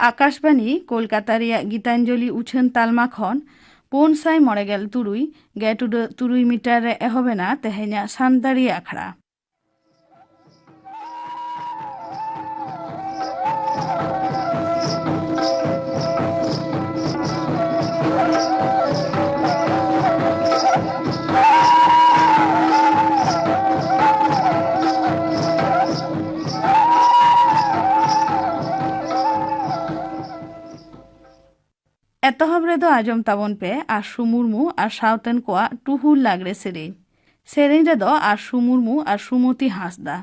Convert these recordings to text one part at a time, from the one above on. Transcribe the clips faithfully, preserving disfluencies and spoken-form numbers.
ᱟᱠᱟᱥᱵᱟᱱᱤ ᱠᱳᱞᱠᱟᱛᱟ ᱨᱮᱭᱟᱜ ᱜᱤᱛᱟᱧᱡᱚᱞᱤ ᱩᱪᱷᱟᱹᱱ ᱛᱟᱞᱢᱟ ᱠᱷᱚᱱ ᱯᱩᱱ ᱥᱟᱭ ᱢᱚᱬᱮ ᱜᱮᱞ ᱛᱩᱨᱩᱭ ᱜᱮᱴᱩᱰᱟᱹᱜ ᱛᱩᱨᱩᱭ ᱢᱤᱴᱟᱨ ᱨᱮ ᱮᱦᱚᱵ ᱮᱱᱟ ᱛᱮᱦᱮᱧᱟᱜ ᱥᱟᱱᱛᱟᱲᱤ ᱟᱠᱷᱲᱟ᱾ ᱮᱛᱚᱦᱚᱵ ᱨᱮᱫᱚ ᱟᱸᱡᱚᱢ ᱛᱟᱵᱚᱱ ᱯᱮ ᱟᱥᱩ ᱢᱩᱨᱢᱩ ᱟᱨ ᱥᱟᱶᱛᱮᱱ ᱠᱚᱣᱟᱜ ᱴᱩᱦᱩ ᱞᱟᱜᱽᱲᱮ ᱥᱮᱨᱮᱧ᱾ ᱥᱮᱨᱮᱧ ᱨᱮᱫᱚ ᱟᱥᱩ ᱢᱩᱨᱢᱩ ᱟᱨ ᱥᱩᱢᱚᱛᱤ ᱦᱟᱸᱥᱫᱟ᱾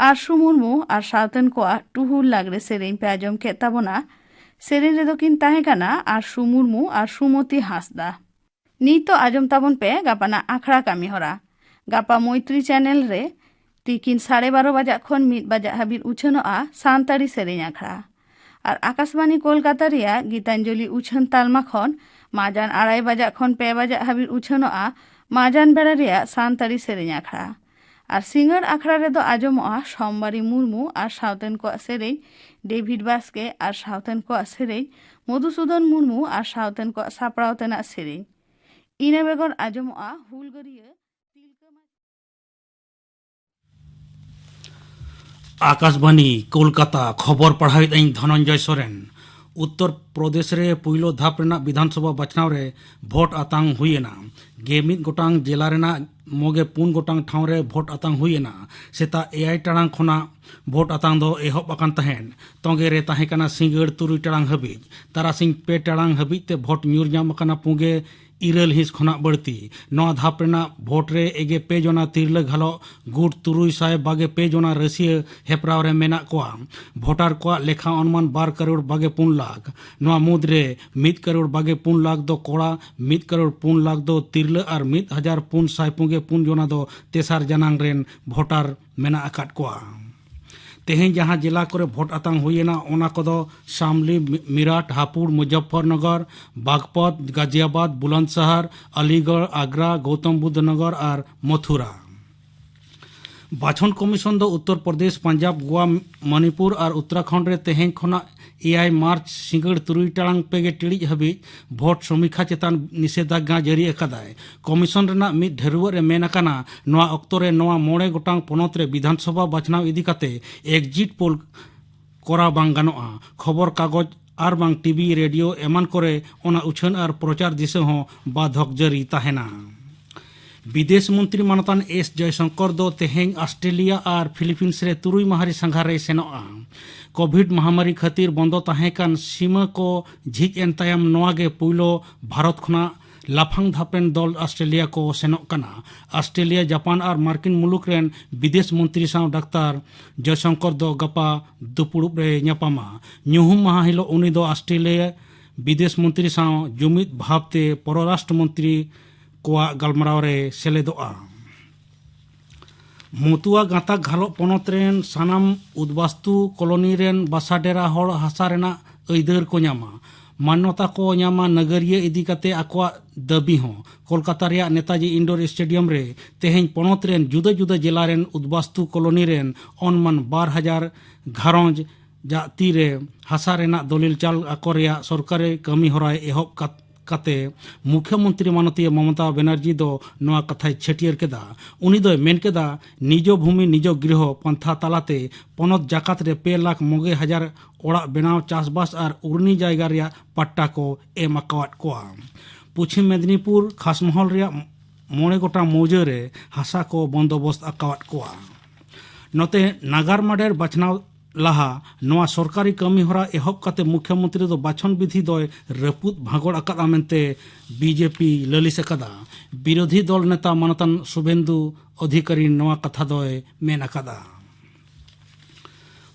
ᱟᱨᱥᱩ ᱢᱩᱨᱢᱩ ᱟᱨ ᱥᱟᱶᱛᱮᱱ ᱠᱚᱣᱟᱜ ᱴᱩᱦᱩᱞ ᱞᱟᱜᱽᱲᱮ ᱥᱮᱨᱮᱧ ᱯᱮ ᱟᱸᱡᱚᱢ ᱠᱮᱫ ᱛᱟᱵᱚᱱᱟ᱾ ᱥᱮᱨᱮᱧ ᱨᱮᱫᱚ ᱠᱤᱱ ᱛᱟᱦᱮᱸ ᱠᱟᱱᱟ ᱟᱨᱥᱩ ᱢᱩᱨᱢᱩ ᱟᱨ ᱥᱩᱢᱚᱛᱤ ᱦᱟᱸᱥᱫᱟ᱾ ᱱᱤᱛᱚᱜ ᱟᱸᱡᱚᱢ ᱛᱟᱵᱚᱱ ᱯᱮ ᱜᱟᱯᱟᱱᱟᱜ ᱟᱠᱷᱲᱟ ᱠᱟᱹᱢᱤ ᱦᱚᱨᱟ᱾ ᱜᱟᱯᱟ ᱢᱳᱭᱛᱨᱤ ᱪᱮᱱᱮᱞ ᱨᱮ ᱛᱤᱠᱤᱱ ᱥᱟᱲᱮ ᱵᱟᱨᱚ ᱵᱟᱡᱟᱜ ᱠᱷᱚᱱ ᱢᱤᱫ ᱵᱟᱡᱟᱜ ᱦᱟᱹᱵᱤᱡ ᱩᱪᱷᱟᱹᱱᱚᱜᱼᱟ ᱥᱟᱱᱛᱟᱲᱤ ᱥᱮᱨᱮᱧ ᱟᱠᱷᱲᱟ᱾ ᱟᱨ ᱟᱠᱟᱥᱵᱟᱱᱤ ᱠᱳᱞᱠᱟᱛᱟ ᱨᱮᱭᱟᱜ ᱜᱤᱛᱟᱧᱡᱚᱞᱤ ᱩᱪᱷᱟᱹᱱ ᱛᱟᱞᱢᱟ ᱠᱷᱚᱱ ᱢᱟᱡᱟᱱ ᱟᱲᱟᱭ ᱵᱟᱡᱟᱜ ᱠᱷᱚᱱ ᱯᱮ ᱵᱟᱡᱟᱜ ᱦᱟᱹᱵᱤᱡ ᱩᱪᱷᱟᱹᱱᱚᱜᱼᱟ ᱢᱟᱡᱟᱱ ᱵᱮᱲᱟ ᱨᱮᱭᱟᱜ ᱥᱟᱱᱛᱟᱲᱤ ᱥᱮᱨᱮᱧ ᱟᱠᱷᱲᱟ᱾ ᱟᱨ ᱥᱤᱸᱜᱟᱹᱲ ᱟᱠᱷᱲᱟ ᱨᱮᱫᱚ ᱟᱸᱡᱚᱢᱚᱜᱼᱟ ᱥᱳᱢᱵᱟᱨᱤ ᱢᱩᱨᱢᱩ ᱟᱨ ᱥᱟᱶᱛᱮᱱ ᱠᱚᱣᱟᱜ ᱥᱮᱨᱮᱧ, ᱰᱮᱵᱷᱤᱰ ᱵᱟᱥᱠᱮ ᱟᱨ ᱥᱟᱶᱛᱮᱱ ᱠᱚᱣᱟᱜ ᱥᱮᱨᱮᱧ, ᱢᱚᱫᱷᱩᱥᱩᱫᱚᱱ ᱢᱩᱨᱢᱩ ᱟᱨ ᱥᱟᱶᱛᱮᱱ ᱠᱚᱣᱟᱜ ᱥᱟᱯᱲᱟᱣ ᱛᱮᱱᱟᱜ ᱥᱮᱨᱮᱧ᱾ ᱤᱱᱟᱹ ᱵᱮᱜᱚᱨ ᱟᱸᱡᱚᱢᱚᱜᱼᱟ ᱦᱩᱞᱜᱟᱹᱨᱤᱭᱟᱹ ᱛᱤᱞᱠᱟᱹ ᱢᱟᱹᱡᱷᱤ᱾ ᱟᱠᱟᱥᱵᱟᱱᱤ, ᱠᱳᱞᱠᱟᱛᱟ, ᱠᱷᱚᱵᱚᱨ ᱯᱟᱲᱦᱟᱣᱮᱫ ᱟᱹᱧ ᱫᱷᱚᱱᱚᱱᱡᱚᱭ ᱥᱚᱨᱮᱱ᱾ ᱩᱛᱛᱚᱨ ᱯᱨᱚᱫᱮᱥ ᱨᱮ ᱯᱩᱭᱞᱩ ᱫᱷᱟᱯ ᱨᱮᱱᱟᱜ ᱵᱤᱫᱷᱟᱱ ᱥᱚᱵᱷᱟ ᱵᱟᱪᱷᱱᱟᱣ ᱨᱮ ᱵᱷᱳᱴ ᱟᱛᱟᱝ ᱦᱩᱭ ᱮᱱᱟ᱾ ᱜᱮ ᱢᱤᱫ ᱜᱚᱴᱟᱝ ᱡᱮᱞᱟ ᱨᱮᱱᱟᱜ ᱢᱚᱜᱮ ᱯᱩᱱ ᱜᱚᱴᱟᱝ ᱴᱷᱟᱶ ᱨᱮ ᱵᱷᱳᱴ ᱟᱛᱟᱝ ᱦᱩᱭ ᱮᱱᱟ᱾ ᱥᱮᱛᱟᱜ ᱮᱭᱟᱭ ᱴᱟᱲᱟᱝ ᱠᱷᱚᱱᱟᱜ ᱵᱷᱳᱴ ᱟᱛᱟᱝ ᱫᱚ ᱮᱦᱚᱵ ᱟᱠᱟᱱ ᱛᱟᱦᱮᱸᱫ᱾ ᱛᱚᱸᱜᱮ ᱨᱮ ᱛᱟᱦᱮᱸ ᱠᱟᱱᱟ ᱥᱤᱸᱜᱟᱹᱲ ᱛᱩᱨᱩᱭ ᱴᱟᱲᱟᱝ ᱦᱟᱹᱵᱤᱡ᱾ ᱛᱟᱨᱟᱥᱤᱧ ᱯᱮ ᱴᱟᱲᱟᱝ ᱦᱟᱹᱵᱤᱡ ᱛᱮ ᱵᱷᱳᱴ ᱧᱩᱨ ᱧᱟᱢ ᱟᱠᱟᱱᱟ ᱯᱩᱸᱜᱮ ᱤᱨᱟᱹᱞ ᱦᱤᱸᱥ ᱠᱷᱚᱱᱟᱜ ᱵᱟᱹᱲᱛᱤ᱾ ᱱᱚᱣᱟ ᱫᱷᱟᱯ ᱨᱮᱱᱟᱜ ᱵᱷᱳᱴ ᱨᱮ ᱮᱜᱮ ᱯᱮ ᱡᱚᱱᱟ ᱛᱤᱨᱞᱟᱹ ᱜᱷᱟᱞᱚᱜ ᱜᱩᱴ ᱛᱩᱨᱩᱭ ᱥᱟᱭ ᱵᱟᱜᱮ ᱯᱮ ᱡᱚᱱᱟ ᱨᱟᱹᱥᱤᱭᱟᱹ ᱦᱮᱯᱨᱟᱣ ᱨᱮ ᱢᱮᱱᱟᱜ ᱠᱚᱣᱟ᱾ ᱵᱷᱳᱴᱟᱨ ᱠᱚᱣᱟᱜ ᱞᱮᱠᱷᱟ ᱚᱱᱩᱢᱟᱱ ᱵᱟᱨ ᱠᱟᱨᱳᱲ ᱵᱟᱜᱮ ᱯᱩᱱ ᱞᱟᱠᱷ᱾ ᱱᱚᱣᱟ ᱢᱩᱫᱽᱨᱮ ᱢᱤᱫ ᱠᱟᱨᱳᱲ ᱵᱟᱜᱮ ᱯᱩᱱ ᱞᱟᱠᱷ ᱫᱚ ᱠᱚᱲᱟ, ᱢᱤᱫ ᱠᱟᱨᱳᱲ ᱯᱩᱱ ᱞᱟᱠᱷ ᱫᱚ ᱛᱤᱨᱞᱟᱹ ᱟᱨ ᱢᱤᱫ ᱦᱟᱡᱟᱨ ᱯᱩᱱ ᱥᱟᱭ ᱯᱩᱸᱜᱮ ᱯᱩᱱ ᱡᱚᱱᱟ ᱫᱚ ᱛᱮᱥᱟᱨ ᱡᱟᱱᱟᱝ ᱨᱮᱱ ᱵᱷᱳᱴᱟᱨ ᱢᱮᱱᱟᱜ ᱟᱠᱟᱫ ᱠᱚᱣᱟ᱾ ᱛᱮᱦᱮᱧ ᱡᱟᱦᱟᱸ ᱡᱮᱞᱟ ᱠᱚᱨᱮ ᱵᱷᱳᱴ ᱟᱛᱟᱝ ᱦᱩᱭ ᱮᱱᱟ, ᱚᱱᱟ ᱠᱚᱫᱚ ᱥᱟᱢᱞᱤ, ᱢᱤ-, ᱢᱤᱨᱟᱴ, ᱦᱟᱯᱩᱲ, ᱢᱩᱡᱚᱯᱷᱚᱨᱱᱚᱜᱚᱨ, ᱵᱟᱜᱽᱯᱚᱛ, ᱜᱟᱡᱤᱭᱟᱵᱟᱫᱽ, ᱵᱩᱞᱟᱱᱫᱥᱟᱦᱟᱨ, ᱟᱞᱤᱜᱚᱲ, ᱟᱜᱽᱨᱟ, ᱜᱳᱣᱛᱚᱢ ᱵᱩᱫᱽᱫᱷᱚ ᱱᱚᱜᱚᱨ ᱟᱨ ᱢᱚᱛᱷᱩᱨᱟ᱾ ᱵᱟᱪᱷᱚᱱ ᱠᱚᱢᱤᱥᱚᱱ ᱫᱚ ᱩᱛᱛᱚᱨ ᱯᱨᱚᱫᱮᱥ, ᱯᱟᱧᱡᱟᱵᱽ, ᱜᱳᱣᱟ, ᱢᱚᱱᱤᱯᱩᱨ ᱟᱨ ᱩᱛᱛᱚᱨᱟᱠᱷᱚᱸᱰ ᱨᱮ ᱛᱮᱦᱮᱧ ᱠᱷᱚᱱᱟᱜ ᱮᱭᱟᱭ ᱢᱟᱨᱪ ᱥᱤᱸᱜᱟᱹᱲ ᱛᱩᱨᱩᱭ ᱴᱟᱲᱟᱝ ᱯᱮᱜᱮ ᱴᱤᱲᱤᱡ ᱦᱟᱹᱵᱤᱡ ᱵᱷᱳᱴ ᱥᱚᱢᱤᱠᱷᱟ ᱪᱮᱛᱟᱱ ᱱᱤᱥᱮᱫᱷᱟᱜᱽᱜᱟ ᱡᱟᱹᱨᱤ ᱟᱠᱟᱫᱟᱭ᱾ ᱠᱚᱢᱤᱥᱚᱱ ᱨᱮᱱᱟᱜ ᱢᱤᱫ ᱰᱷᱟᱹᱨᱣᱟᱹᱜ ᱨᱮ ᱢᱮᱱ ᱟᱠᱟᱱᱟ, ᱱᱚᱣᱟ ᱚᱠᱛᱚ ᱨᱮ ᱱᱚᱣᱟ ᱢᱚᱬᱮ ᱜᱚᱴᱟᱝ ᱯᱚᱱᱚᱛ ᱨᱮ ᱵᱤᱫᱷᱟᱱ ᱥᱚᱵᱷᱟ ᱵᱟᱪᱷᱱᱟᱣ ᱤᱫᱤ ᱠᱟᱛᱮ ᱮᱠᱡᱤᱴ ᱯᱳᱞ ᱠᱚᱨᱟᱣ ᱵᱟᱝ ᱜᱟᱱᱚᱜᱼᱟ᱾ ᱠᱷᱚᱵᱚᱨ ᱠᱟᱜᱚᱡᱽ ᱟᱨ ᱵᱟᱝ ᱴᱤᱵᱷᱤ, ᱨᱮᱰᱤᱭᱳ ᱮᱢᱟᱱ ᱠᱚᱨᱮ ᱚᱱᱟ ᱩᱪᱷᱟᱹᱱ ᱟᱨ ᱯᱨᱚᱪᱟᱨ ᱫᱤᱥᱟᱹ ᱦᱚᱸ ᱵᱟᱫᱷᱚᱠ ᱡᱟᱹᱨᱤ ᱛᱟᱦᱮᱱᱟ᱾ ᱵᱤᱫᱮᱥ ᱢᱚᱱᱛᱨᱤ ᱢᱟᱱᱚᱛᱟᱱ ᱮᱥ ᱡᱚᱭᱥᱚᱝᱠᱚᱨ ᱫᱚ ᱛᱮᱦᱮᱧ ᱚᱥᱴᱨᱮᱞᱤᱭᱟ ᱟᱨ ᱯᱷᱤᱞᱤᱯᱤᱱᱥ ᱨᱮ ᱛᱩᱨᱩᱭ ᱢᱟᱦᱟ ᱨᱮ ᱥᱟᱸᱜᱷᱟᱨ ᱨᱮᱭ ᱥᱮᱱᱚᱜᱼᱟ᱾ ᱠᱳᱵᱷᱤᱰ ᱢᱟᱦᱟᱢᱟᱨᱤ ᱠᱷᱟᱹᱛᱤᱨ ᱵᱚᱱᱫᱚ ᱛᱟᱦᱮᱸ ᱠᱟᱱ ᱥᱤᱢᱟᱹ ᱠᱚ ᱡᱷᱤᱡ ᱮᱱ ᱛᱟᱭᱚᱢ ᱱᱚᱣᱟ ᱜᱮ ᱯᱩᱭᱞᱩ ᱵᱷᱟᱨᱚᱛ ᱠᱷᱚᱱᱟᱜ ᱞᱟᱯᱷᱟᱝ ᱫᱷᱟᱯ ᱨᱮᱱ ᱫᱚᱞ ᱚᱥᱴᱨᱮᱞᱤᱭᱟ ᱠᱚ ᱥᱮᱱᱚᱜ ᱠᱟᱱᱟ᱾ ᱚᱥᱴᱨᱮᱞᱤᱭᱟ, ᱡᱟᱯᱟᱱ ᱟᱨ ᱢᱟᱨᱠᱤᱱ ᱢᱩᱞᱩᱠ ᱨᱮᱱ ᱵᱤᱫᱮᱥ ᱢᱚᱱᱛᱨᱤ ᱥᱟᱶ ᱰᱟᱠᱛᱟᱨ ᱡᱚᱭᱥᱚᱝᱠᱚᱨ ᱫᱚ ᱜᱟᱯᱟ ᱫᱩᱯᱩᱲᱩᱵ ᱨᱮ ᱧᱟᱯᱟᱢᱟ᱾ ᱧᱩᱦᱩᱢ ᱢᱟᱦᱟ ᱦᱤᱞᱳᱜ ᱩᱱᱤ ᱫᱚ ᱚᱥᱴᱨᱮᱞᱤᱭᱟ ᱵᱤᱫᱮᱥ ᱢᱚᱱᱛᱨᱤ ᱥᱟᱶ ᱡᱩᱢᱤᱫ ᱵᱷᱟᱵᱽᱛᱮ ᱯᱚᱨᱚᱨᱟᱥᱴᱨᱚ ᱢᱚᱱᱛᱨᱤ ᱠᱚᱣᱟᱜ ᱜᱟᱞᱢᱟᱨᱟᱣ ᱨᱮ ᱥᱮᱞᱮᱫᱚᱜᱼᱟ᱾ ᱢᱚᱛᱩᱣᱟ ᱜᱟᱸᱛᱟᱠ ᱜᱷᱟᱞᱚᱜ ᱯᱚᱱᱚᱛ ᱨᱮᱱ ᱥᱟᱱᱟᱢ ᱩᱫᱽᱵᱟᱥᱛᱩ ᱠᱚᱞᱚᱱᱤ ᱨᱮᱱ ᱵᱟᱥᱟ ᱰᱮᱨᱟ ᱦᱚᱲ ᱦᱟᱥᱟ ᱨᱮᱱᱟᱜ ᱟᱹᱭᱫᱟᱹᱨ ᱠᱚ ᱧᱟᱢᱟ᱾ ᱢᱟᱱᱱᱚᱛᱟ ᱠᱚ ᱧᱟᱢᱟ ᱱᱟᱜᱟᱨᱤᱭᱟᱹ ᱤᱫᱤ ᱠᱟᱛᱮ ᱟᱠᱚᱣᱟᱜ ᱫᱟᱹᱵᱤ ᱦᱚᱸ᱾ ᱠᱳᱞᱠᱟᱛᱟ ᱨᱮᱭᱟᱜ ᱱᱮᱛᱟᱡᱤ ᱤᱱᱰᱳᱨ ᱥᱴᱮᱰᱤᱭᱟᱢ ᱨᱮ ᱛᱮᱦᱮᱧ ᱯᱚᱱᱚᱛ ᱨᱮᱱ ᱡᱩᱫᱟᱹ ᱡᱩᱫᱟᱹ ᱡᱮᱞᱟ ᱨᱮᱱ ᱩᱫᱽᱵᱟᱥᱛᱩ ᱠᱚᱞᱚᱱᱤ ᱨᱮᱱ ᱚᱱᱢᱟᱱ ᱵᱟᱨ ᱦᱟᱡᱟᱨ ᱜᱷᱟᱨᱚᱸᱡᱽ ᱡᱟᱜ ᱛᱤᱨᱮ ᱦᱟᱥᱟ ᱨᱮᱱᱟᱜ ᱫᱚᱞᱤᱞ ᱪᱟᱞ ᱟᱠᱚ ᱨᱮᱭᱟᱜ ᱥᱚᱨᱠᱟᱨᱤ ᱠᱟᱹᱢᱤ ᱦᱚᱨᱟᱭ ᱮᱦᱚᱵ ᱠᱟᱛ-, ᱠᱟᱛᱮ ᱢᱩᱠᱷᱭᱚᱢᱚᱱᱛᱨᱤ ᱢᱟᱱᱚᱛᱤᱭᱟᱹ ᱢᱚᱢᱚᱛᱟ ᱵᱮᱱᱟᱨᱡᱤ ᱫᱚ ᱱᱚᱣᱟ ᱠᱟᱛᱷᱟᱭ ᱪᱷᱟᱹᱴᱭᱟᱹᱨ ᱠᱮᱫᱟ᱾ ᱩᱱᱤ ᱫᱚᱭ ᱢᱮᱱ ᱠᱮᱫᱟ, ᱱᱤᱡᱚ ᱵᱷᱩᱢᱤ ᱱᱤᱡᱚ ᱜᱨᱤᱦᱚ ᱯᱟᱱᱛᱷᱟ ᱛᱟᱞᱟᱛᱮ ᱯᱚᱱᱚᱛ ᱡᱟᱠᱟᱛ ᱨᱮ ᱯᱮ ᱞᱟᱠᱷ ᱢᱚᱜᱮ ᱦᱟᱡᱟᱨ ᱚᱲᱟᱜ ᱵᱮᱱᱟᱣ, ᱪᱟᱥᱵᱟᱥ ᱟᱨ ᱩᱨᱱᱤ ᱡᱟᱭᱜᱟ ᱨᱮᱭᱟᱜ ᱯᱟᱴᱴᱟ ᱠᱚ ᱮᱢ ᱟᱠᱟᱣᱟᱫ ᱠᱚᱣᱟ᱾ ᱯᱚᱪᱷᱤᱢ ᱢᱮᱫᱽᱱᱤᱯᱩᱨ ᱠᱷᱟᱥᱢᱚᱦᱚᱞ ᱨᱮᱭᱟᱜ ᱢᱚᱬᱮ ᱜᱚᱴᱟᱝ ᱢᱳᱣᱡᱟᱹ ᱨᱮ ᱦᱟᱥᱟ ᱠᱚ ᱵᱚᱱᱫᱳᱵᱚᱥᱛ ᱟᱠᱟᱣᱟᱫ ᱠᱚᱣᱟ᱾ ᱱᱚᱛᱮ ᱱᱟᱜᱟᱨ ᱢᱟᱰᱮᱨ ᱵᱟᱪᱷᱱᱟᱣ ᱞᱟᱦᱟ ᱱᱚᱣᱟ ᱥᱚᱨᱠᱟᱨᱤ ᱠᱟᱹᱢᱤ ᱦᱚᱨᱟ ᱮᱦᱚᱵ ᱠᱟᱛᱮ ᱢᱩᱠᱷᱭᱚᱢᱚᱱᱛᱨᱤ ᱫᱚ ᱵᱟᱪᱷᱚᱱ ᱵᱤᱫᱷᱤ ᱫᱚᱭ ᱨᱟᱹᱯᱩᱫ ᱵᱷᱟᱸᱜᱚᱲ ᱟᱠᱟᱫᱼᱟ ᱢᱮᱱᱛᱮ ᱵᱤᱡᱮᱯᱤ ᱞᱟᱹᱞᱤᱥ ᱟᱠᱟᱫᱟ᱾ ᱵᱤᱨᱳᱫᱷᱤ ᱫᱚᱞ ᱱᱮᱛᱟ ᱢᱟᱱᱚᱛᱟᱱ ᱥᱩᱵᱷᱮᱱᱫᱩ ᱚᱫᱷᱤᱠᱟᱨᱤ ᱱᱚᱣᱟ ᱠᱟᱛᱷᱟ ᱫᱚᱭ ᱢᱮᱱ ᱟᱠᱟᱫᱟ᱾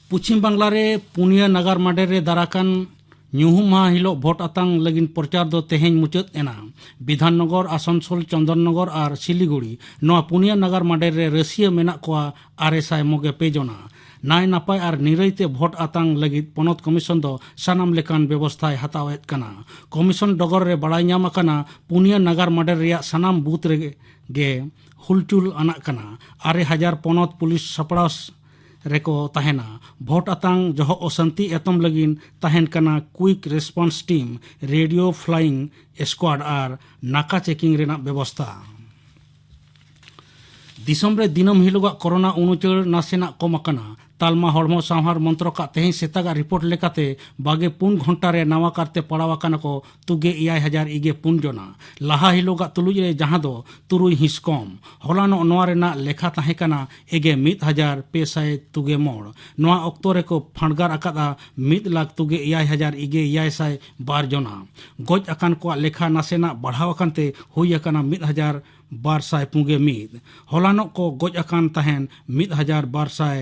ᱯᱚᱪᱷᱤᱢ ᱵᱟᱝᱞᱟ ᱨᱮ ᱯᱩᱱᱭᱟᱹ ᱱᱟᱜᱟᱨ ᱢᱟᱰᱮᱨ ᱨᱮ ᱫᱟᱨᱟᱠᱟᱱ ᱧᱩᱦᱩᱢ ᱢᱟᱦᱟ ᱦᱤᱞᱳᱜ ᱵᱷᱳᱴ ᱟᱛᱟᱝ ᱞᱟᱹᱜᱤᱫ ᱯᱨᱚᱪᱟᱨ ᱫᱚ ᱛᱮᱦᱮᱧ ᱢᱩᱪᱟᱹᱫ ᱮᱱᱟ᱾ ᱵᱤᱫᱷᱟᱱᱱᱚᱜᱚᱨ, ᱟᱥᱟᱱᱥᱳᱞ, ᱪᱚᱱᱫᱚᱱᱱᱚᱜᱚᱨ ᱟᱨ ᱥᱤᱞᱤᱜᱩᱲᱤ, ᱱᱚᱣᱟ ᱯᱩᱱᱭᱟᱹ ᱱᱟᱜᱟᱨ ᱢᱟᱰᱮᱨ ᱨᱮ ᱨᱟᱹᱥᱤᱭᱟᱹ ᱢᱮᱱᱟᱜ ᱠᱚᱣᱟ ᱟᱨᱮ ᱥᱟᱭ ᱢᱚᱜᱮ ᱯᱮ ᱡᱚᱱᱟ᱾ ᱱᱟᱭ ᱱᱟᱯᱟᱭ ᱟᱨ ᱱᱤᱨᱟᱹᱭ ᱛᱮ ᱵᱷᱳᱴ ᱟᱛᱟᱝ ᱞᱟᱹᱜᱤᱫ ᱯᱚᱱᱚᱛ ᱠᱚᱢᱤᱥᱚᱱ ᱫᱚ ᱥᱟᱱᱟᱢ ᱞᱮᱠᱟᱱ ᱵᱮᱵᱚᱥᱛᱷᱟᱭ ᱦᱟᱛᱟᱣᱮᱫ ᱠᱟᱱᱟ᱾ ᱠᱚᱢᱤᱥᱚᱱ ᱰᱚᱜᱚᱨ ᱨᱮ ᱵᱟᱲᱟᱭ ᱧᱟᱢ ᱟᱠᱟᱱᱟ, ᱯᱩᱱᱭᱟᱹ ᱱᱟᱜᱟᱨ ᱢᱟᱰᱮᱨ ᱨᱮᱭᱟᱜ ᱥᱟᱱᱟᱢ ᱵᱩᱛᱷ ᱨᱮᱜᱮ ᱦᱩᱞᱪᱩᱞ ᱟᱱᱟᱜ ᱠᱟᱱᱟ᱾ ᱟᱨᱮ ᱦᱟᱡᱟᱨ ᱯᱚᱱᱚᱛ ᱯᱩᱞᱤᱥ ᱥᱟᱯᱲᱟᱣ ᱨᱮᱠᱚ ᱛᱟᱦᱮᱱᱟ᱾ ᱵᱷᱳᱴ ᱟᱛᱟᱝ ᱡᱚᱦᱚᱜ ᱚᱥᱟᱱᱛᱤ ᱮᱛᱚᱢ ᱞᱟᱹᱜᱤᱫ ᱛᱟᱦᱮᱱ ᱠᱟᱱᱟ quick response team, radio flying squad ᱟᱨ ᱱᱟᱠᱟ checking ᱨᱮᱱᱟᱜ ᱵᱮᱵᱚᱥᱛᱟ᱾ ᱫᱤᱥᱚᱢ ᱨᱮ ᱫᱤᱱᱟᱹᱢ ᱦᱤᱞᱳᱜᱟᱜ ᱠᱳᱨᱳᱱᱟ ᱩᱱᱩᱪᱟᱹᱲ ᱱᱟᱥᱮᱱᱟᱜ ᱠᱚᱢ ᱟᱠᱟᱱᱟ᱾ ᱛᱟᱞᱢᱟ ᱦᱚᱲᱢᱚ ᱥᱟᱶᱦᱟᱨ ᱢᱚᱱᱛᱨᱚᱠᱟᱜ ᱛᱮᱦᱮᱧ ᱥᱮᱛᱟᱜᱟᱜ ᱨᱤᱯᱳᱨᱴ ᱞᱮᱠᱟᱛᱮ ᱵᱟᱜᱮ ᱯᱩᱱ ᱜᱷᱚᱱᱴᱟ ᱨᱮ ᱱᱟᱣᱟ ᱠᱟᱨᱛᱮ ᱯᱟᱲᱟᱣ ᱟᱠᱟᱱᱟ ᱠᱚ ᱛᱩᱜᱮ ᱮᱭᱟᱭ ᱦᱟᱡᱟᱨ ᱤᱜᱮ ᱯᱩᱱ ᱡᱚᱱᱟ᱾ ᱞᱟᱦᱟ ᱦᱤᱞᱳᱜᱟᱜ ᱛᱩᱞᱩᱡ ᱨᱮ ᱡᱟᱦᱟᱸ ᱫᱚ ᱛᱩᱨᱩᱭ ᱦᱤᱸᱥ ᱠᱚᱢ᱾ ᱦᱚᱞᱟᱱᱚᱜ ᱱᱚᱣᱟ ᱨᱮᱱᱟᱜ ᱞᱮᱠᱷᱟ ᱛᱟᱦᱮᱸ ᱠᱟᱱᱟ ᱮᱜᱮ ᱢᱤᱫ ᱦᱟᱡᱟᱨ ᱯᱮ ᱥᱟᱭ ᱛᱩᱜᱮ ᱢᱚᱬ᱾ ᱱᱚᱣᱟ ᱚᱠᱛᱚ ᱨᱮᱠᱚ ᱯᱷᱟᱸᱰᱜᱟᱨ ᱟᱠᱟᱫᱼᱟ ᱢᱤᱫ ᱞᱟᱠᱷ ᱛᱩᱜᱮ ᱮᱭᱟᱭ ᱦᱟᱡᱟᱨ ᱤᱜᱮ ᱮᱭᱟᱭ ᱥᱟᱭ ᱵᱟᱨ ᱡᱚᱱᱟ᱾ ᱜᱚᱡ ᱟᱠᱟᱱ ᱠᱚᱣᱟᱜ ᱞᱮᱠᱷᱟ ᱱᱟᱥᱮᱱᱟᱜ ᱵᱟᱲᱦᱟᱣ ᱟᱠᱟᱱ ᱛᱮ ᱦᱩᱭ ᱟᱠᱟᱱᱟ ᱢᱤᱫ ᱦᱟᱡᱟᱨ ᱵᱟᱨ ᱥᱟᱭ ᱯᱩᱜᱮ ᱢᱤᱫ᱾ ᱦᱚᱞᱟᱱᱚᱜ ᱠᱚ ᱜᱚᱡ ᱟᱠᱟᱱ ᱛᱟᱦᱮᱸᱱ ᱢᱤᱫ ᱦᱟᱡᱟᱨ ᱵᱟᱨ ᱥᱟᱭ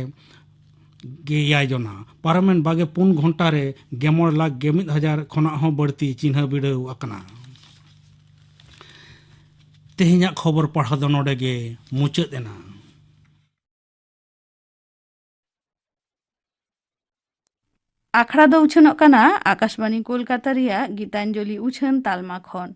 ᱜᱮ ᱮᱭᱟᱭ ᱡᱚᱱᱟ᱾ ᱯᱟᱨᱚᱢᱮᱱ ᱵᱟᱜᱮ ᱯᱩᱱ ᱜᱷᱚᱱᱴᱟ ᱨᱮ ᱜᱮᱢᱚᱬ ᱞᱟᱠᱷ ᱜᱮ ᱢᱤᱫ ᱦᱟᱡᱟᱨ ᱠᱷᱚᱱᱟᱜ ᱦᱚᱸ ᱵᱟᱹᱲᱛᱤ ᱪᱤᱱᱦᱟᱹ ᱵᱤᱰᱟᱹᱣ ᱟᱠᱟᱱᱟ᱾ ᱛᱮᱦᱮᱧᱟᱜ ᱠᱷᱚᱵᱚᱨ ᱯᱟᱲᱦᱟᱣ ᱫᱚ ᱱᱚᱰᱮ ᱜᱮ ᱢᱩᱪᱟᱹᱫ ᱮᱱᱟ᱾ ᱟᱠᱷᱲᱟ ᱫᱚ ᱩᱪᱷᱟᱹᱱᱚᱜ ᱠᱟᱱᱟ ᱟᱠᱟᱥᱵᱟᱬᱤ ᱠᱳᱞᱠᱟᱛᱟ ᱨᱮᱭᱟᱜ ᱜᱤᱛᱟᱧᱡᱚᱞᱤ ᱩᱪᱷᱟᱹᱱ ᱛᱟᱞᱢᱟ ᱠᱷᱚᱱ᱾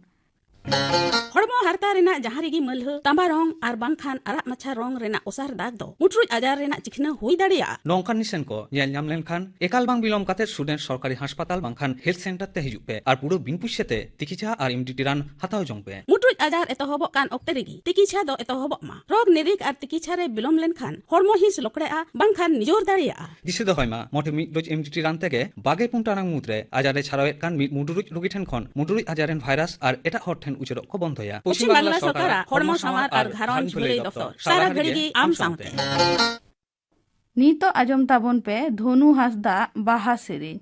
ᱦᱚᱲᱢᱚ ᱦᱟᱨᱛᱟ ᱨᱮᱱᱟᱜ ᱡᱟᱦᱟᱸ ᱨᱮᱜᱮ ᱢᱟᱹᱞᱦᱟᱹ, ᱛᱟᱸᱵᱟ ᱨᱚᱝ ᱟᱨ ᱵᱟᱝᱠᱷᱟᱱ ᱟᱨᱟᱜ ᱢᱟᱪᱷᱟ ᱨᱚᱝ ᱨᱮᱱᱟᱜ ᱚᱥᱟᱨ ᱫᱟᱜᱽ ᱫᱚ ᱢᱩᱴᱨᱩᱡ ᱟᱡᱟᱨ ᱨᱮᱱᱟᱜ ᱪᱤᱠᱷᱱᱟᱹ ᱦᱩᱭ ᱫᱟᱲᱮᱭᱟᱜᱼᱟ᱾ ᱱᱚᱝᱠᱟᱱ ᱱᱤᱥᱟᱹᱱ ᱠᱚ ᱧᱮᱞ ᱧᱟᱢ ᱞᱮᱱᱠᱷᱟᱱ ᱮᱠᱟᱞ ᱵᱟᱝ ᱵᱤᱞᱚᱢ ᱠᱟᱛᱮ ᱥᱩᱰᱮᱱ ᱥᱚᱨᱠᱟᱨᱤ ᱦᱟᱥᱯᱟᱛᱟᱞ ᱵᱟᱝᱠᱷᱟᱱ ᱦᱮᱞᱛᱷ ᱥᱮᱱᱴᱟᱨ ᱛᱮ ᱦᱤᱡᱩᱜ ᱯᱮ ᱟᱨ ᱯᱩᱨᱟᱹ ᱵᱤᱱ ᱯᱩᱭᱥᱟᱹ ᱛᱮ ᱛᱤᱠᱤᱪᱷᱟ ᱟᱨ ᱮᱢ ᱰᱤ ᱴᱤ ᱨᱟᱱ ᱦᱟᱛᱟᱣ ᱡᱚᱝ ᱯᱮ᱾ ᱢᱩᱴᱨᱩᱡ ᱟᱡᱟᱨ ᱮᱛᱚᱦᱚᱵᱚᱜ ᱠᱟᱱ ᱚᱠᱛᱮ ᱨᱮᱜᱮ ᱛᱤᱠᱤᱪᱷᱟ ᱫᱚ ᱮᱛᱚᱦᱚᱵᱚᱜ ᱢᱟ᱾ ᱨᱳᱜᱽ ᱱᱤᱨᱤᱠ ᱟᱨ ᱛᱤᱠᱤᱪᱷᱟ ᱨᱮ ᱵᱤᱞᱚᱢ ᱞᱮᱱᱠᱷᱟᱱ ᱦᱚᱲᱢᱚ ᱦᱤᱸᱥ ᱞᱚᱠᱲᱮᱜᱼᱟ ᱵᱟᱝᱠᱷᱟᱱ ᱱᱤᱡᱚᱨ ᱫᱟᱲᱮᱭᱟᱜᱼᱟ᱾ ᱫᱤᱥᱟᱹ ᱫᱚᱦᱚᱭ ᱢᱟ, ᱢᱚᱴᱷᱮ ᱢᱤᱫ ᱰᱳᱡᱽ ᱮᱢ ᱰᱤ ᱴᱤ ᱨᱟᱱ ᱛᱮᱜᱮ ᱵᱟᱜᱮ ᱯᱩᱱ ᱴᱟᱲᱟᱝ ᱢᱩᱫᱽᱨᱮ ᱟᱡᱟᱨ ᱮ ᱪᱷᱟᱨᱟᱣᱮᱫ ᱠᱟᱱ ᱢᱤᱫ ᱢᱩᱰᱨᱩᱡ ᱨᱩᱜᱤ ᱴᱷᱮᱱ ᱠᱷᱚᱱ ᱢᱩᱰᱨᱩᱡ ᱟᱡᱟᱨ ᱨᱮᱱ ᱵᱷᱟᱭᱨᱟᱥ ᱟᱨ ᱮᱴᱟᱜ ᱦᱚᱲ ᱴᱷᱮᱱ ᱩᱪᱟᱹᱲᱚᱜ ᱠᱚ ᱵᱚᱱᱫᱚᱭᱟ᱾ ᱯᱚᱪᱷᱤᱢ ᱵᱟᱝᱞᱟ ᱥᱚᱨᱠᱟᱨᱟᱜ ᱦᱚᱲᱢᱚ ᱥᱟᱶᱟᱨ ᱟᱨ ᱜᱷᱟᱨᱚᱸᱡᱽ ᱵᱷᱟᱹᱞᱟᱹᱭ ᱫᱚᱯᱛᱚᱨ, ᱥᱟᱨᱟ ᱜᱷᱟᱹᱲᱤ ᱜᱮ ᱟᱢ ᱥᱟᱶᱛᱮ᱾ ᱱᱤᱛᱚᱜ ᱟᱸᱡᱚᱢ ᱛᱟᱵᱚᱱ ᱯᱮ ᱫᱷᱚᱱᱩ ᱦᱟᱸᱥᱫᱟᱜ ᱵᱟᱦᱟ ᱥᱮᱨᱮᱧ᱾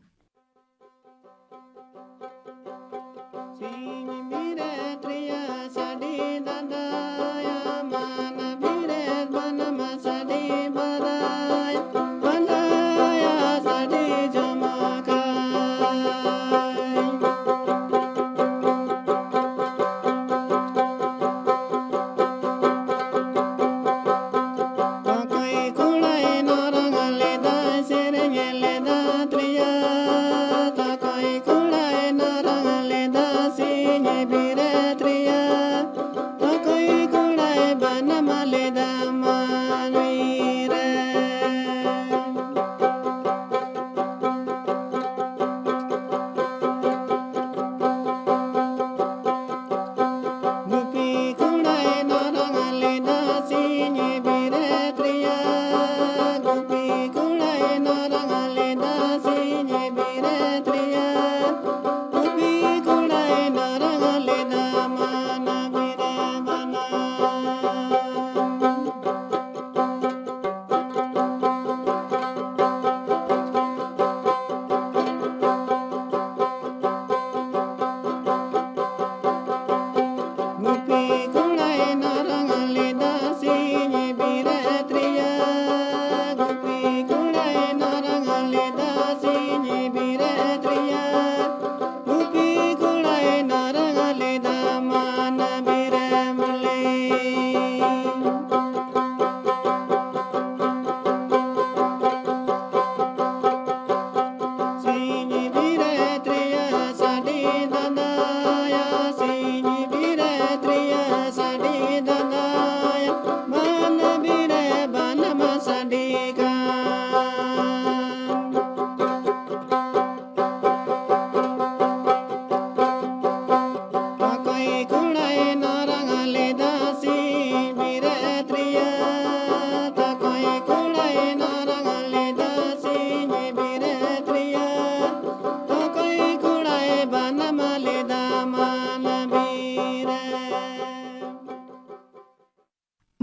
ᱚᱠᱚᱭ ᱠᱩᱲᱟᱹᱭ ᱱᱚᱨᱚᱝ ᱞᱮᱫᱟᱭ, ᱥᱮᱨᱮᱧ ᱞᱮᱫᱟ ᱛᱨᱤᱭᱟ᱾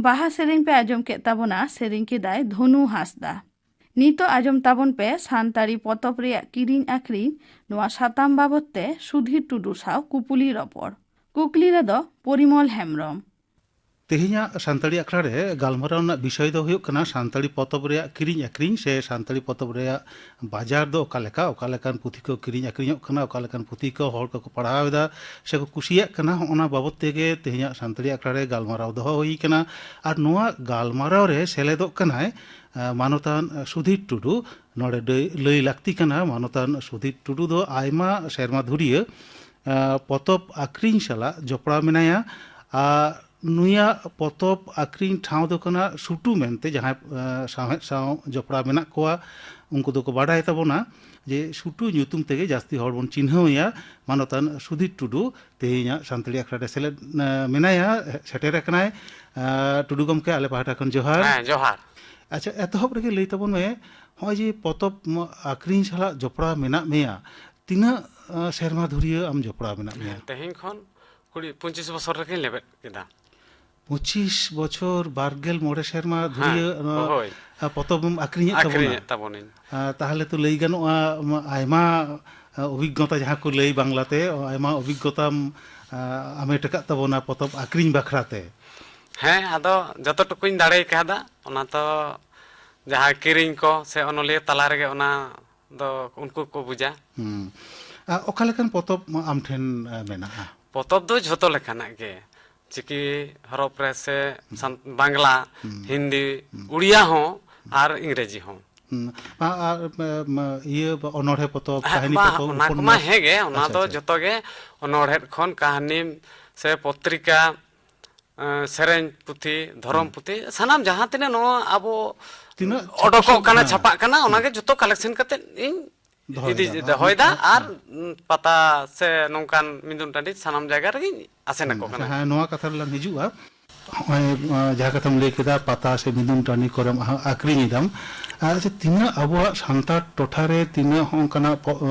ᱵᱟᱦᱟ ᱥᱮᱨᱮᱧ ᱯᱮ ᱟᱸᱡᱚᱢ ᱠᱮᱫ ᱛᱟᱵᱚᱱᱟ, ᱥᱮᱨᱮᱧ ᱠᱮᱫᱟᱭ ᱫᱷᱚᱱᱩ ᱦᱟᱸᱥᱫᱟ᱾ ᱱᱤᱛᱚᱜ ᱟᱸᱡᱚᱢ ᱛᱟᱵᱚᱱ ᱯᱮ ᱥᱟᱱᱛᱟᱲᱤ ᱯᱚᱛᱚᱵ ᱨᱮᱭᱟᱜ ᱠᱤᱨᱤᱧ ᱟᱹᱠᱷᱨᱤᱧ, ᱱᱚᱣᱟ ᱥᱟᱛᱟᱢ ᱵᱟᱵᱚᱛ ᱛᱮ ᱥᱩᱫᱷᱤᱨ ᱴᱩᱰᱩ ᱥᱟᱶ ᱠᱩᱯᱩᱞᱤ ᱨᱚᱯᱚᱲ᱾ ᱠᱩᱠᱞᱤ ᱨᱮᱫᱚ ᱯᱚᱨᱤᱢᱚᱞ ᱦᱮᱢᱵᱨᱚᱢ᱾ ᱛᱮᱦᱮᱧᱟᱜ ᱥᱟᱱᱛᱟᱲᱤ ᱟᱠᱷᱲᱟ ᱨᱮ ᱜᱟᱞᱢᱟᱨᱟᱣ ᱨᱮᱱᱟᱜ ᱵᱤᱥᱚᱭ ᱫᱚ ᱦᱩᱭᱩᱜ ᱠᱟᱱᱟ ᱥᱟᱱᱛᱟᱲᱤ ᱯᱚᱛᱚᱵ ᱨᱮᱭᱟᱜ ᱠᱤᱨᱤᱧ ᱟᱹᱠᱷᱨᱤᱧ ᱥᱮ ᱥᱟᱱᱛᱟᱲᱤ ᱯᱚᱛᱚᱵ ᱨᱮᱭᱟᱜ ᱵᱟᱡᱟᱨ ᱫᱚ ᱚᱠᱟ ᱞᱮᱠᱟ, ᱚᱠᱟ ᱞᱮᱠᱟᱱ ᱯᱩᱛᱷᱤ ᱠᱚ ᱠᱤᱨᱤᱧ ᱟᱹᱠᱷᱨᱤᱧᱚᱜ ᱠᱟᱱᱟ, ᱚᱠᱟ ᱞᱮᱠᱟᱱ ᱯᱩᱛᱷᱤ ᱠᱚ ᱦᱚᱲ ᱠᱚᱠᱚ ᱯᱟᱲᱦᱟᱣ ᱮᱫᱟ ᱥᱮᱠᱚ ᱠᱩᱥᱤᱭᱟᱜ ᱠᱟᱱᱟ, ᱦᱚᱸᱜᱼᱚ ᱱᱟ ᱵᱟᱵᱚᱛ ᱛᱮᱜᱮ ᱛᱮᱦᱮᱧᱟᱜ ᱥᱟᱱᱛᱟᱲᱤ ᱟᱠᱷᱲᱟ ᱨᱮ ᱜᱟᱞᱢᱟᱨᱟᱣ ᱫᱚᱦᱚ ᱦᱩᱭ ᱠᱟᱱᱟ᱾ ᱟᱨ ᱱᱚᱣᱟ ᱜᱟᱞᱢᱟᱨᱟᱣ ᱨᱮ ᱥᱮᱞᱮᱫᱚᱜ ᱠᱟᱱᱟᱭ, ᱟᱸ, ᱢᱟᱱᱚᱛᱟᱱ ᱥᱩᱫᱷᱤᱨ ᱴᱩᱰᱩ᱾ ᱱᱚᱰᱮ ᱞᱟᱹᱭ, ᱞᱟᱹᱭ ᱞᱟᱹᱠᱛᱤ ᱠᱟᱱᱟ, ᱢᱟᱱᱚᱛᱟᱱ ᱥᱩᱫᱷᱤᱨ ᱴᱩᱰᱩ ᱫᱚ ᱟᱭᱢᱟ ᱥᱮᱨᱢᱟ ᱫᱷᱩᱨᱤᱭᱟᱹ, ᱟᱸ, ᱯᱚᱛᱚᱵ ᱟᱹᱠᱷᱨᱤᱧ ᱥᱟᱞᱟᱜ ᱡᱚᱯᱲᱟᱣ ᱢᱮᱱᱟᱭᱟ᱾ ᱟᱨ ᱱᱩᱭᱟᱜ ᱯᱚᱛᱚᱵ ᱟᱹᱠᱷᱨᱤᱧ ᱴᱷᱟᱶ ᱫᱚ ᱠᱟᱱᱟ ᱥᱩᱴᱩ ᱢᱮᱱᱛᱮ, ᱡᱟᱦᱟᱸᱭ, ᱟᱸ, ᱥᱟᱶᱦᱮᱫ ᱥᱟᱶ ᱡᱚᱯᱲᱟᱣ ᱢᱮᱱᱟᱜ ᱠᱚᱣᱟ, ᱩᱱᱠᱩ ᱫᱚᱠᱚ ᱵᱟᱰᱟᱭ ᱛᱟᱵᱚᱱᱟ ᱡᱮ ᱥᱩᱴᱩ ᱧᱩᱛᱩᱢ ᱛᱮᱜᱮ ᱡᱟᱹᱥᱛᱤ ᱦᱚᱲ ᱵᱚᱱ ᱪᱤᱱᱦᱟᱹᱣ ᱮᱭᱟ᱾ ᱢᱟᱱᱚᱛᱟᱱ ᱥᱩᱫᱷᱤᱨ ᱴᱩᱰᱩ ᱛᱮᱦᱮᱧᱟᱜ ᱥᱟᱱᱛᱟᱲᱤ ᱟᱠᱷᱲᱟ ᱨᱮ ᱥᱮᱞᱮᱫ, ᱟᱸ, ᱢᱮᱱᱟᱭᱟ, ᱥᱮᱴᱮᱨ ᱟᱠᱟᱱᱟᱭ᱾ ᱟᱸ, ᱴᱩᱰᱩ ᱜᱚᱢᱠᱮ, ᱟᱞᱮ ᱯᱟᱦᱴᱟ ᱠᱷᱚᱱ ᱡᱚᱦᱟᱨ᱾ ᱦᱮᱸ, ᱡᱚᱦᱟᱨ᱾ ᱟᱪᱪᱷᱟ, ᱮᱛᱚᱦᱚᱵ ᱨᱮᱜᱮ ᱞᱟᱹᱭ ᱛᱟᱵᱚᱱ ᱢᱮ, ᱱᱚᱜᱼᱚᱭ ᱡᱮ ᱯᱚᱛᱚᱵ ᱟᱹᱠᱷᱨᱤᱧ ᱥᱟᱞᱟᱜ ᱡᱚᱯᱲᱟᱣ ᱢᱮᱱᱟᱜ ᱢᱮᱭᱟ, ᱛᱤᱱᱟᱹᱜ, ᱟᱸ, ᱥᱮᱨᱢᱟ ᱫᱷᱩᱨᱤᱭᱟᱹ ᱟᱢ ᱡᱚᱯᱲᱟᱣ ᱢᱮᱱᱟᱜ ᱢᱮᱭᱟ? ᱦᱮᱸ, ᱛᱮᱦᱮᱧ ᱠᱷᱚᱱ ᱠᱩᱲᱤ, ᱯᱚᱸᱪᱤᱥ ᱵᱚᱪᱷᱚᱨ ᱨᱮᱜᱮᱧ ᱞᱮᱵᱮᱫ ᱠᱮᱫᱟ᱾ ᱯᱚᱸᱪᱤᱥ ᱵᱚᱪᱷᱚᱨ, ᱵᱟᱨᱜᱮᱞ ᱢᱚᱬᱮ ᱥᱮᱨᱢᱟ ᱦᱮᱸ, ᱫᱷᱩᱨᱤᱭᱟᱹ, ᱟᱸ, ᱦᱳᱭ᱾ ᱟᱸ, ᱯᱚᱛᱚᱵ ᱮᱢ ᱟᱹᱠᱷᱨᱤᱧᱮᱫ ᱛᱟᱵᱚᱱᱟ᱾ ᱟᱹᱠᱷᱨᱤᱧᱮᱫ ᱛᱟᱵᱚᱱᱟᱹᱧ᱾ ᱟᱸ, ᱛᱟᱦᱚᱞᱮ ᱛᱚ ᱞᱟᱹᱭ ᱜᱟᱱᱚᱜᱼᱟ, ᱟᱢ ᱟᱭᱢᱟ, ᱟᱸ, ᱚᱵᱷᱤᱜᱽᱜᱚᱛᱟ, ᱡᱟᱦᱟᱸ ᱠᱚ ᱞᱟᱹᱭ ᱵᱟᱝᱞᱟᱛᱮ, ᱟᱭᱢᱟ ᱚᱵᱷᱤᱜᱽᱜᱚᱛᱟᱢ, ᱟᱸ, ᱟᱢᱮᱴ ᱟᱠᱟᱫ ᱛᱟᱵᱚᱱᱟ ᱯᱚᱛᱚᱵ ᱟᱹᱠᱷᱨᱤᱧ ᱵᱟᱠᱷᱨᱟ ᱛᱮ᱾ ᱦᱮᱸ, ᱟᱫᱚ ᱡᱚᱛᱚ ᱴᱩᱠᱩᱧ ᱫᱟᱲᱮ ᱠᱟᱣᱫᱟ, ᱚᱱᱟ ᱛᱚ ᱡᱟᱦᱟᱸ ᱠᱤᱨᱤᱧ ᱠᱚ ᱥᱮ ᱚᱱᱚᱞᱤᱭᱟᱹ ᱛᱟᱞᱟ ᱨᱮᱜᱮ ᱚᱱᱟ ᱫᱚ ᱩᱱᱠᱩ ᱠᱚ ᱵᱩᱡᱟ᱾ ᱦᱩᱸ᱾ ᱟ, ᱚᱠᱟ ᱞᱮᱠᱟᱱ ᱯᱚᱛᱚᱵ ᱟᱢ ᱴᱷᱮᱱ, ᱟ, ᱢᱮᱱᱟᱜᱼᱟ? ᱯᱚᱛᱚᱵ ᱫᱚ ᱡᱷᱚᱛᱚ ᱞᱮᱠᱟᱱᱟᱜ ᱜᱮ, ᱪᱤᱠᱤ ᱦᱚᱨᱚᱯ ᱨᱮ ᱥᱮ ᱦᱩᱸ᱾ ᱥᱟᱱ-, ᱵᱟᱝᱞᱟ, ᱦᱩᱸ᱾ ᱦᱤᱱᱫᱤ, ᱦᱩᱸ᱾ ᱩᱲᱤᱭᱟ ᱦᱚᱸ ᱦᱩᱸ᱾ ᱟᱨ ᱤᱝᱨᱮᱡᱤ ᱦᱚᱸ᱾ ᱦᱩᱸ᱾ ᱟ-, ᱟᱨ, ᱢᱟ, ᱢᱟ, ᱤᱭᱟᱹ, ᱚᱱᱚᱬᱦᱮ ᱯᱚᱛᱚᱵ, ᱦᱮᱸ, ᱠᱟᱹᱦᱱᱤ ᱵᱟᱝ, ᱯᱚᱛᱚᱵ, ᱚᱱᱟ ᱠᱚᱢᱟ ᱩᱯᱚᱱᱱᱟᱥ? ᱦᱮᱸ ᱜᱮ, ᱚᱱᱟ ᱟᱪᱪᱷᱟ, ᱫᱚ ᱟᱪᱪᱷᱟ᱾ ᱡᱚᱛᱚ ᱜᱮ, ᱚᱱᱚᱬᱦᱮ ᱠᱷᱚᱱ ᱠᱟᱹᱦᱱᱤ ᱥᱮ ᱯᱚᱛᱨᱤᱠᱟ, ᱮᱸ, ᱥᱮᱨᱮᱧ ᱯᱩᱛᱷᱤ, ᱫᱷᱚᱨᱚᱢ ᱦᱩᱸ᱾ ᱯᱩᱛᱷᱤ, ᱥᱟᱱᱟᱢ ᱡᱟᱦᱟᱸ ᱛᱤᱱᱟᱹᱜ ᱱᱚᱣᱟ ᱟᱵᱚ ᱛᱤᱱᱟᱹᱜ ᱚᱰᱚᱠᱚᱜ ᱪᱷᱟᱯᱟ ᱠᱟᱱᱟ, ᱥᱚᱫ-, ᱦᱮᱸ᱾ ᱪᱷᱟᱯᱟᱜ ᱠᱟᱱᱟ, ᱚᱱᱟ ᱦᱩᱸ᱾ ᱜᱮ ᱡᱚᱛᱚ ᱠᱟᱞᱮᱠᱥᱚᱱ ᱠᱟᱛᱮ ᱤᱧ ᱫᱚᱦᱚᱭ ᱤᱫᱤ ᱫᱟ, ᱫᱚᱦᱚᱭ ᱫᱟ᱾ ᱦᱮᱸ᱾ ᱟᱨ, ᱦᱮᱸ᱾ ᱩᱸ, ᱯᱟᱛᱟ ᱥᱮ ᱱᱚᱝᱠᱟᱱ ᱢᱤᱫᱩᱱ ᱴᱟᱺᱰᱤ ᱥᱟᱱᱟᱢ ᱡᱟᱭᱜᱟ ᱨᱮᱜᱮᱧ ᱟᱥᱮᱱ ᱦᱩᱸ, ᱟᱠᱚ ᱟᱪᱪᱷᱟ, ᱠᱟᱱᱟ᱾ ᱦᱮᱸ, ᱱᱚᱣᱟ ᱠᱟᱛᱷᱟ ᱨᱮᱞᱟᱝ ᱦᱤᱡᱩᱜᱼᱟ᱾ ᱱᱚᱜᱼᱚᱭ ᱡᱟᱦᱟᱸ ᱠᱟᱛᱷᱟᱢ ᱞᱟᱹᱭ ᱠᱮᱫᱟ, ᱯᱟᱛᱟ ᱥᱮ ᱢᱤᱫᱩᱱ ᱴᱟᱺᱰᱤ ᱠᱚᱨᱮᱢ ᱟᱠᱷᱨᱤᱧ ᱮᱫᱟᱢ, ᱟᱪᱪᱷᱟ, ᱛᱤᱱᱟᱹᱜ ᱟᱵᱚᱣᱟᱜ ᱥᱟᱱᱛᱟᱲ ᱴᱚᱴᱷᱟ ᱨᱮ ᱛᱤᱱᱟᱹᱜ ᱦᱚᱸ ᱚᱱᱠᱟᱱᱟᱜ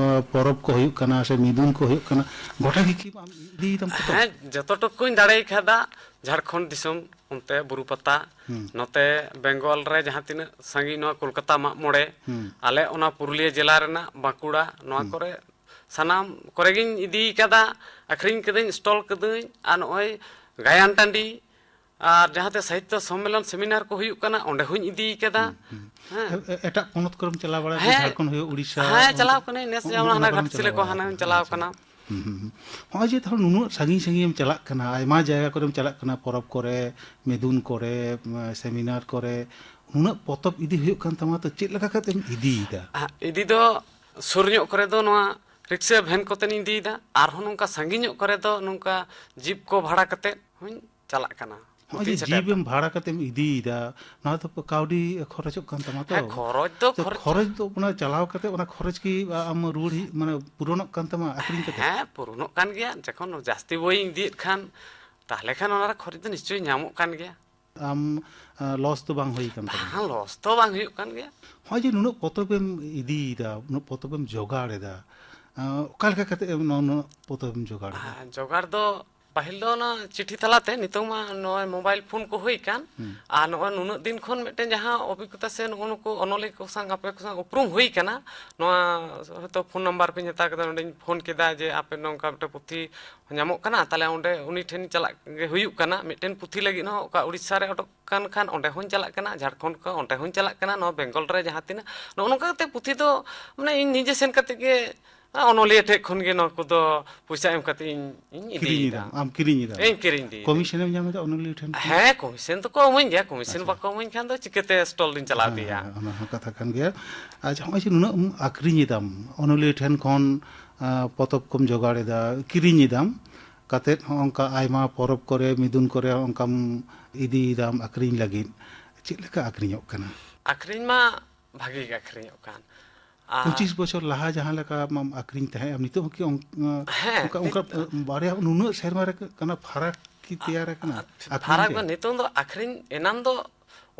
ᱯᱚᱨᱚᱵᱽ ᱠᱚ ᱦᱩᱭᱩᱜ ᱠᱟᱱᱟ ᱥᱮ ᱢᱤᱫᱩᱱ ᱠᱚ ᱦᱩᱭᱩᱜ ᱠᱟᱱᱟ, ᱜᱚᱴᱟ ᱜᱮ ᱠᱤ ᱟᱢ ᱤᱫᱤᱭᱮᱫᱟᱢ ᱯᱚᱛᱚᱵ? ᱦᱮᱸ, ᱡᱚᱛᱚ ᱴᱩᱠᱩᱧ ᱫᱟᱲᱮ ᱠᱟᱫᱟ᱾ ᱡᱷᱟᱲᱠᱷᱚᱸᱰ ᱫᱤᱥᱚᱢ ᱚᱱᱛᱮ ᱵᱩᱨᱩ ᱯᱟᱛᱟ, ᱦᱩᱸ᱾ ᱱᱚᱛᱮ ᱵᱮᱝᱜᱚᱞ ᱨᱮ ᱡᱟᱦᱟᱸ ᱛᱤᱱᱟᱹᱜ ᱥᱟᱺᱜᱤᱧ, ᱱᱚᱣᱟ ᱠᱳᱞᱠᱟᱛᱟ ᱢᱟᱜ ᱢᱚᱬᱮ, ᱦᱩᱸ᱾ ᱟᱞᱮ ᱚᱱᱟ ᱯᱩᱨᱩᱞᱤᱭᱟᱹ ᱡᱮᱞᱟ ᱨᱮᱱᱟᱜ ᱵᱟᱸᱠᱩᱲᱟ, ᱱᱚᱣᱟ ᱦᱩᱸ᱾ ᱠᱚᱨᱮ ᱥᱟᱱᱟᱢ ᱠᱚᱨᱮ ᱜᱤᱧ ᱤᱫᱤ ᱠᱟᱫᱟ, ᱟᱠᱷᱨᱤᱧ ᱠᱟᱹᱫᱟᱹᱧ, ᱥᱴᱚᱞ ᱠᱟᱹᱫᱟᱹᱧ᱾ ᱟᱨ ᱱᱚᱜᱼᱚᱭ ᱜᱟᱭᱟᱱ ᱴᱟᱺᱰᱤ, ᱟᱨ ᱡᱟᱦᱟᱸᱛᱮ ᱥᱟᱦᱤᱛᱛᱚ ᱥᱚᱢᱢᱮᱞᱚᱱ, ᱥᱮᱢᱤᱱᱟᱨ ᱠᱚ ᱦᱩᱭᱩᱜ ᱠᱟᱱᱟ, ᱚᱸᱰᱮ ᱦᱚᱸᱧ ᱤᱫᱤ ᱠᱟᱫᱟ᱾ ᱦᱩᱸ, ᱦᱩᱸ᱾ ᱦᱮᱸ᱾ ᱮ-, ᱮ-, ᱮᱴᱟᱜ ᱯᱚᱱᱚᱛ ᱠᱚᱨᱮᱢ ᱪᱟᱞᱟᱣ ᱵᱟᱲᱟ ᱟᱠᱟᱱᱟ? ᱦᱮᱸ᱾ ᱡᱷᱟᱲᱠᱷᱚᱸᱰ ᱦᱩᱭᱩᱜ, ᱩᱲᱤᱥᱥᱟ, ᱦᱮᱸ, ᱚᱱ-, ᱪᱟᱞᱟᱣ ᱠᱟᱹᱱᱟᱹᱧ᱾ ᱱᱮᱥ ᱚᱱ-, ᱡᱮᱢᱚᱱ ᱚᱱᱟ ᱦᱟᱱᱟ ᱠᱚᱨᱮᱢ ᱜᱷᱟᱴᱥᱤᱞᱟᱹ ᱪᱟᱞᱟᱣ ᱠᱚ ᱵᱟᱲᱟ ᱦᱟᱱᱟᱧ ᱟᱠᱟᱱᱟ? ᱪᱟᱞᱟᱣ ᱟᱪᱪᱷᱟ, ᱠᱟᱱᱟ᱾ ᱟᱪᱪᱷᱟ᱾ ᱦᱩᱸ, ᱦᱩᱸ, ᱦᱩᱸ᱾ ᱦᱚᱸᱜᱼᱚᱭ ᱡᱮ ᱛᱟᱦᱞᱮ ᱱᱩᱱᱟᱹᱜ ᱥᱟᱺᱜᱤᱧ ᱥᱟᱺᱜᱤᱧ ᱮᱢ ᱪᱟᱞᱟᱜ ᱠᱟᱱᱟ, ᱟᱭᱢᱟ ᱡᱟᱭᱜᱟ ᱠᱚᱨᱮᱢ ᱪᱟᱞᱟᱜ ᱠᱟᱱᱟ, ᱯᱚᱨᱚᱵᱽ ᱠᱚᱨᱮ, ᱢᱤᱫᱩᱱ ᱠᱚᱨᱮ, ᱩᱢ, ᱥᱮᱢᱤᱱᱟᱨ ᱠᱚᱨᱮ, ᱱᱩᱱᱟᱹᱜ ᱯᱚᱛᱚᱵ ᱤᱫᱤ ᱦᱩᱭᱩᱜ ᱠᱟᱱ ᱛᱟᱢᱟ, ᱛᱚ ᱪᱮᱫ ᱞᱮᱠᱟ ᱠᱟᱛᱮᱢ ᱤᱫᱤᱭᱮᱫᱟ? ᱟ, ᱤᱫᱤ ᱫᱚ ᱥᱩᱨ ᱧᱚᱜ ᱠᱚᱨᱮ ᱫᱚ ᱱᱚᱣᱟ ᱨᱤᱠᱥᱟᱹ ᱵᱷᱮᱱ ᱠᱚᱛᱮᱧ ᱤᱫᱤᱭᱮᱫᱟ, ᱟᱨᱦᱚᱸ ᱱᱚᱝᱠᱟ ᱥᱟᱺᱜᱤᱧ ᱧᱚᱜ ᱠᱚᱨᱮ ᱫᱚ ᱱᱚᱝᱠᱟ ᱡᱤᱯ ᱠᱚ ᱵᱷᱟᱲᱟ ᱠᱟᱛᱮᱫ ᱦᱚᱸᱧ ᱪᱟᱞᱟᱜ ᱠᱟᱱᱟ᱾ ᱱᱚᱜᱼᱚᱭ ᱡᱮ ᱯᱩᱛᱷᱤᱧ ᱥᱮᱴᱮᱨ ᱡᱤᱯ ᱮᱢ ᱠᱟᱜ᱾ ᱵᱷᱟᱲᱟ ᱠᱟᱛᱮᱢ ᱤᱫᱤᱭᱮᱫᱟ, ᱱᱚᱣᱟ ᱫᱚ ᱠᱟᱹᱣᱰᱤ ᱠᱷᱚᱨᱚᱪᱚᱜ ᱠᱟᱱ ᱛᱟᱢᱟ ᱛᱚ? ᱦᱮᱸ, ᱠᱷᱚᱨᱚᱪ ᱫᱚ ᱛᱚ ᱠᱷᱚᱨᱚᱪ᱾ ᱠᱷᱚᱨᱚᱪ ᱫᱚ, ᱚᱱᱟ ᱪᱟᱞᱟᱣ ᱠᱟᱛᱮ ᱚᱱᱟ ᱠᱷᱚᱨᱚᱪ ᱠᱤ, ᱟ-, ᱟᱢ ᱨᱩᱣᱟᱹᱲ ᱦᱤᱡᱩᱜ, ᱢᱟᱱᱮ, ᱯᱩᱨᱚᱱᱚᱜ ᱠᱟᱱ ᱛᱟᱢᱟ ᱟᱹᱠᱷᱨᱤᱧ ᱠᱟᱛᱮ? ᱦᱮᱸ, ᱯᱩᱨᱚᱱᱚᱜ ᱠᱟᱱ ᱜᱮᱭᱟ᱾ ᱡᱚᱠᱷᱚᱱ ᱡᱟᱹᱥᱛᱤ ᱵᱳᱭᱤᱧ ᱤᱫᱤᱭᱮᱫ ᱠᱷᱟᱱ, ᱛᱟᱦᱞᱮ ᱠᱷᱟᱱ ᱚᱱᱟ ᱨᱮ ᱠᱷᱚᱨᱚᱪ ᱫᱚ ᱱᱤᱥᱪᱚᱭ ᱧᱟᱢᱚᱜ ᱠᱟᱱ ᱜᱮᱭᱟ᱾ ᱟᱢ, ᱟ, ᱞᱚᱥ ᱫᱚ ᱵᱟᱝ ᱦᱩᱭ ᱠᱟᱱ ᱛᱟᱢᱟ? ᱵᱟᱝ, ᱞᱚᱥ ᱫᱚ ᱵᱟᱝ ᱦᱩᱭᱩᱜ ᱠᱟᱱ ᱜᱮᱭᱟ᱾ ᱦᱚᱸᱜᱼᱚᱭ ᱡᱮ ᱱᱩᱱᱟᱹᱜ ᱯᱚᱛᱚᱵᱮᱢ ᱤᱫᱤᱭᱮᱫᱟ, ᱩᱱᱟᱹᱜ ᱯᱚᱛᱚᱵᱮᱢ ᱡᱚᱜᱟᱲ ᱮᱫᱟ, ᱟ, ᱚᱠᱟ ᱞᱮᱠᱟ ᱠᱟᱛᱮ ᱮᱢ ᱱᱚᱣᱟ, ᱱᱩᱱᱟᱹᱜ ᱯᱚᱛᱚᱵᱮᱢ ᱡᱚᱜᱟᱲ ᱮᱫᱟ? ᱟᱨ ᱡᱚᱜᱟᱲ ᱫᱚ ᱯᱟᱹᱦᱤᱞ ᱫᱚ ᱚᱱᱟ ᱪᱤᱴᱷᱤ ᱛᱟᱞᱟᱛᱮ, ᱱᱤᱛᱚᱝ ᱢᱟ ᱱᱚᱜᱼᱚᱭ ᱢᱳᱵᱟᱭᱤᱞ ᱯᱷᱳᱱ ᱠᱚ ᱦᱩᱭ ᱠᱟᱱ᱾ ᱦᱩᱸ᱾ ᱟᱨ ᱱᱚᱜᱼᱚᱭ ᱱᱩᱱᱟᱹᱜ ᱫᱤᱱ ᱠᱷᱚᱱ ᱢᱤᱫᱴᱮᱱ ᱡᱟᱦᱟᱸ ᱚᱵᱷᱤᱜᱽᱜᱚᱛᱟ ᱥᱮ ᱱᱩᱜᱼᱩ ᱱᱩᱠᱩ ᱚᱱᱚᱞᱤᱭᱟᱹ ᱠᱚ ᱥᱟᱶ, ᱟᱯᱮ ᱠᱚ ᱥᱟᱶ ᱩᱯᱨᱩᱢ ᱦᱩᱭ ᱠᱟᱱᱟ, ᱱᱚᱣᱟ ᱦᱚᱭᱛᱳ ᱯᱷᱳᱱ ᱱᱟᱢᱵᱟᱨ ᱠᱚᱧ ᱦᱟᱛᱟᱣ ᱠᱮᱫᱟ, ᱱᱚᱸᱰᱮᱧ ᱯᱷᱳᱱ ᱠᱮᱫᱟ ᱡᱮ ᱟᱯᱮ ᱱᱚᱝᱠᱟ ᱢᱤᱫᱴᱮᱱ ᱯᱩᱛᱷᱤ ᱧᱟᱢᱚᱜ ᱠᱟᱱᱟ, ᱛᱟᱦᱞᱮ ᱚᱸᱰᱮ ᱩᱱᱤ ᱴᱷᱮᱱ ᱪᱟᱞᱟᱜ ᱜᱮ ᱦᱩᱭᱩᱜ ᱠᱟᱱᱟ᱾ ᱢᱤᱫᱴᱮᱱ ᱯᱩᱛᱷᱤ ᱞᱟᱹᱜᱤᱫ ᱦᱚᱸ ᱚᱠᱟ ᱩᱲᱤᱥᱥᱟ ᱨᱮ ᱚᱰᱚᱠ ᱠᱟᱱ ᱠᱷᱟᱱ ᱚᱸᱰᱮ ᱦᱚᱸᱧ ᱪᱟᱞᱟᱜ ᱠᱟᱱᱟ, ᱡᱷᱟᱲᱠᱷᱚᱸᱰ ᱠᱚ ᱚᱸᱰᱮ ᱦᱚᱸᱧ ᱪᱟᱞᱟᱜ ᱠᱟᱱᱟ, ᱱᱚᱣᱟ ᱵᱮᱝᱜᱚᱞ ᱨᱮ ᱡᱟᱦᱟᱸ ᱛᱤᱱᱟᱹᱜ, ᱱᱚᱜᱼᱚ ᱱᱚᱝᱠᱟ ᱠᱟᱛᱮ ᱯᱩᱛᱷᱤ ᱫᱚ, ᱢᱟᱱᱮ, ᱤᱧ ᱱᱤᱡᱮ ᱥᱮᱱ ᱠᱟᱛᱮ ᱜᱮ, ᱟ, ᱚᱱᱚᱞᱤᱭᱟᱹ ᱴᱷᱮᱡ ᱠᱷᱚᱱ ᱜᱮ ᱱᱚᱣᱟ ᱠᱚᱫᱚ ᱯᱚᱭᱥᱟ ᱮᱢ ᱠᱟᱛᱮ ᱤᱧ, ᱤᱧ ᱤᱫᱤᱭᱮᱫᱟ᱾ ᱠᱤᱨᱤᱧ ᱮᱫᱟᱢ, ᱟᱢ ᱠᱤᱨᱤᱧ ᱮᱫᱟᱢ? ᱤᱧ ᱠᱤᱨᱤᱧ ᱤᱫᱤᱭᱮᱫᱟ᱾ ᱠᱚᱢᱤᱥᱚᱱ ᱮᱢ ᱧᱟᱢ ᱮᱫᱟ ᱚᱱᱚᱞᱤᱭᱟᱹ ᱴᱷᱮᱱ ᱠᱷᱚᱱ? ᱦᱮᱸ, ᱠᱚᱢᱤᱥᱚᱱ ᱫᱚᱠᱚ ᱤᱢᱟᱹᱧ ᱜᱮᱭᱟ, ᱠᱚᱢᱤᱥᱚᱱ ᱟᱪᱪᱷᱟ᱾ ᱵᱟᱠᱚ ᱤᱢᱟᱹᱧ ᱠᱷᱟᱱ ᱫᱚ ᱪᱤᱠᱟᱹᱛᱮ ᱥᱴᱚᱞ ᱫᱚᱧ ᱪᱟᱞᱟᱣ ᱦᱮᱸ, ᱤᱫᱤᱭᱟ? ᱦᱮᱸ, ᱚᱱᱟ ᱦᱚᱸ ᱠᱟᱛᱷᱟ ᱠᱟᱱ ᱜᱮᱭᱟ᱾ ᱟᱪᱪᱷᱟ, ᱦᱚᱸᱜᱼᱚᱭ ᱡᱮ ᱱᱩᱱᱟᱹᱜ ᱮᱢ ᱟᱠᱷᱨᱤᱧ ᱮᱫᱟᱢ, ᱚᱱᱚᱞᱤᱭᱟᱹ ᱴᱷᱮᱱ ᱠᱷᱚᱱ, ᱟ, ᱯᱚᱛᱚᱵ ᱠᱚᱢ ᱡᱚᱜᱟᱲ ᱮᱫᱟ, ᱠᱤᱨᱤᱧ ᱮᱫᱟᱢ, ᱠᱟᱛᱮᱫ ᱦᱚᱸ ᱚᱱᱠᱟ ᱟᱭᱢᱟ ᱯᱚᱨᱚᱵᱽ ᱠᱚᱨᱮ, ᱢᱤᱫᱩᱱ ᱠᱚᱨᱮ ᱚᱱᱠᱟᱢ ᱤᱫᱤᱭᱮᱫᱟᱢ ᱟᱠᱷᱨᱤᱧ ᱞᱟᱹᱜᱤᱫ, ᱪᱮᱫ ᱞᱮᱠᱟ ᱟᱠᱷᱨᱤᱧᱚᱜ ᱠᱟᱱᱟ? ᱟᱠᱷᱨᱤᱧ ᱢᱟ ᱵᱷᱟᱜᱤ ᱜᱮ ᱟᱠᱷᱨᱤᱧᱚᱜ ᱠᱟᱱ᱾ ᱟᱨ ᱯᱚᱸᱪᱤᱥ ᱵᱚᱪᱷᱚᱨ ᱞᱟᱦᱟ ᱡᱟᱦᱟᱸ ᱞᱮᱠᱟ ᱟᱢ ᱟᱠᱷᱨᱤᱧ ᱛᱟᱦᱮᱸᱫ, ᱱᱤᱛᱚᱜ ᱦᱚᱸ ᱠᱤ ᱚᱱ-, ᱦᱮᱸ, ᱚᱱᱠᱟ, ᱚᱱᱠᱟ ᱱᱤᱛ- ᱵᱟᱨᱭᱟ ᱱᱩᱱᱟᱹᱜ ᱥᱮᱨᱢᱟ ᱨᱮ ᱠᱟᱱᱟ ᱯᱷᱟᱨᱟᱠ ᱠᱤ ᱛᱮᱭᱟᱨ ᱟᱠᱟᱱᱟ? ᱟᱨ ᱟᱹᱠᱷᱨᱤᱧ ᱯᱷᱟᱨᱟᱠ ᱜᱮ? ᱫᱚ ᱱᱤᱛᱚᱝ ᱫᱚ ᱟᱹᱠᱷᱨᱤᱧ, ᱮᱱᱟᱱ ᱫᱚ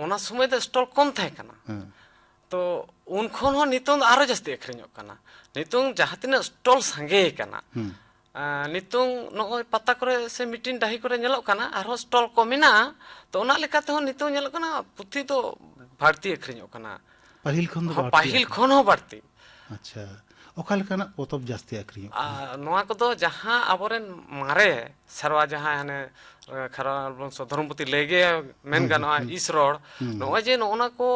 ᱚᱱᱟ ᱥᱚᱢᱚᱭ ᱫᱚ ᱥᱴᱚᱞ ᱠᱚᱢ ᱛᱟᱦᱮᱸ ᱠᱟᱱᱟ᱾ ᱦᱮᱸ᱾ ᱛᱚ ᱩᱱ ᱠᱷᱚᱱ ᱦᱚᱸ ᱱᱤᱛᱚᱝ ᱫᱚ ᱟᱨᱚ ᱡᱟᱹᱥᱛᱤ ᱟᱹᱠᱷᱨᱤᱧᱚᱜ ᱠᱟᱱᱟ᱾ ᱱᱤᱛᱚᱝ ᱡᱟᱦᱟᱸ ᱛᱤᱱᱟᱹᱜ ᱥᱴᱚᱞ ᱥᱟᱸᱜᱮ ᱠᱟᱱᱟ, ᱦᱩᱸ᱾ ᱟᱸ, ᱱᱤᱛᱚᱝ ᱱᱚᱜᱼᱚᱭ ᱯᱟᱛᱟ ᱠᱚᱨᱮ ᱥᱮ ᱢᱤᱴᱤᱝ ᱰᱟᱹᱦᱤ ᱠᱚᱨᱮ ᱧᱮᱞᱚᱜ ᱠᱟᱱᱟ, ᱟᱨᱦᱚᱸ ᱥᱴᱚᱞ ᱠᱚ ᱢᱮᱱᱟᱜᱼᱟ᱾ ᱛᱚ ᱚᱱᱟ ᱞᱮᱠᱟ ᱛᱮᱦᱚᱸ ᱱᱤᱛᱚᱝ ᱧᱮᱞᱚᱜ ᱠᱟᱱᱟ ᱯᱩᱛᱷᱤ ᱫᱚ ᱵᱟᱹᱲᱛᱤ ᱟᱹᱠᱷᱨᱤᱧᱚᱜ ᱠᱟᱱᱟ᱾ ᱯᱟᱹᱦᱤᱞ ᱠᱷᱚᱱ ᱫᱚ ᱦᱚᱸ, ᱵᱟᱹᱲᱛᱤ ᱯᱟᱹᱦᱤᱞ ᱟᱹᱠᱷᱨᱤᱧ᱾ ᱠᱷᱚᱱ ᱦᱚᱸ ᱵᱟᱹᱲᱛᱤ᱾ ᱟᱪᱪᱷᱟ, ᱚᱠᱟ ᱞᱮᱠᱟᱱᱟᱜ ᱯᱚᱛᱚᱵ ᱡᱟᱹᱥᱛᱤ ᱟᱹᱠᱷᱨᱤᱧᱚᱜ ᱠᱟᱱᱟ? ᱟᱨ ᱱᱚᱣᱟ ᱠᱚᱫᱚ ᱡᱟᱦᱟᱸ ᱟᱵᱚᱨᱮᱱ ᱢᱟᱨᱮ ᱥᱮᱨᱣᱟ, ᱡᱟᱦᱟᱸ ᱦᱟᱱᱮ, ᱮ, ᱠᱷᱮᱨᱣᱟᱲ ᱵᱚᱝᱥᱚ ᱫᱷᱚᱨᱚᱢᱯᱚᱛᱤ ᱞᱟᱹᱭ ᱜᱮ ᱢᱮᱱ ᱦᱩᱸ, ᱦᱩᱸ, ᱜᱟᱱᱚᱜᱼᱟ, ᱦᱩᱸ, ᱤᱥ ᱨᱚᱲ, ᱦᱩᱸ, ᱦᱩᱸ᱾ ᱱᱚᱜᱼᱚᱭ ᱡᱮ ᱱᱚᱜᱼᱚ ᱱᱟ ᱠᱚ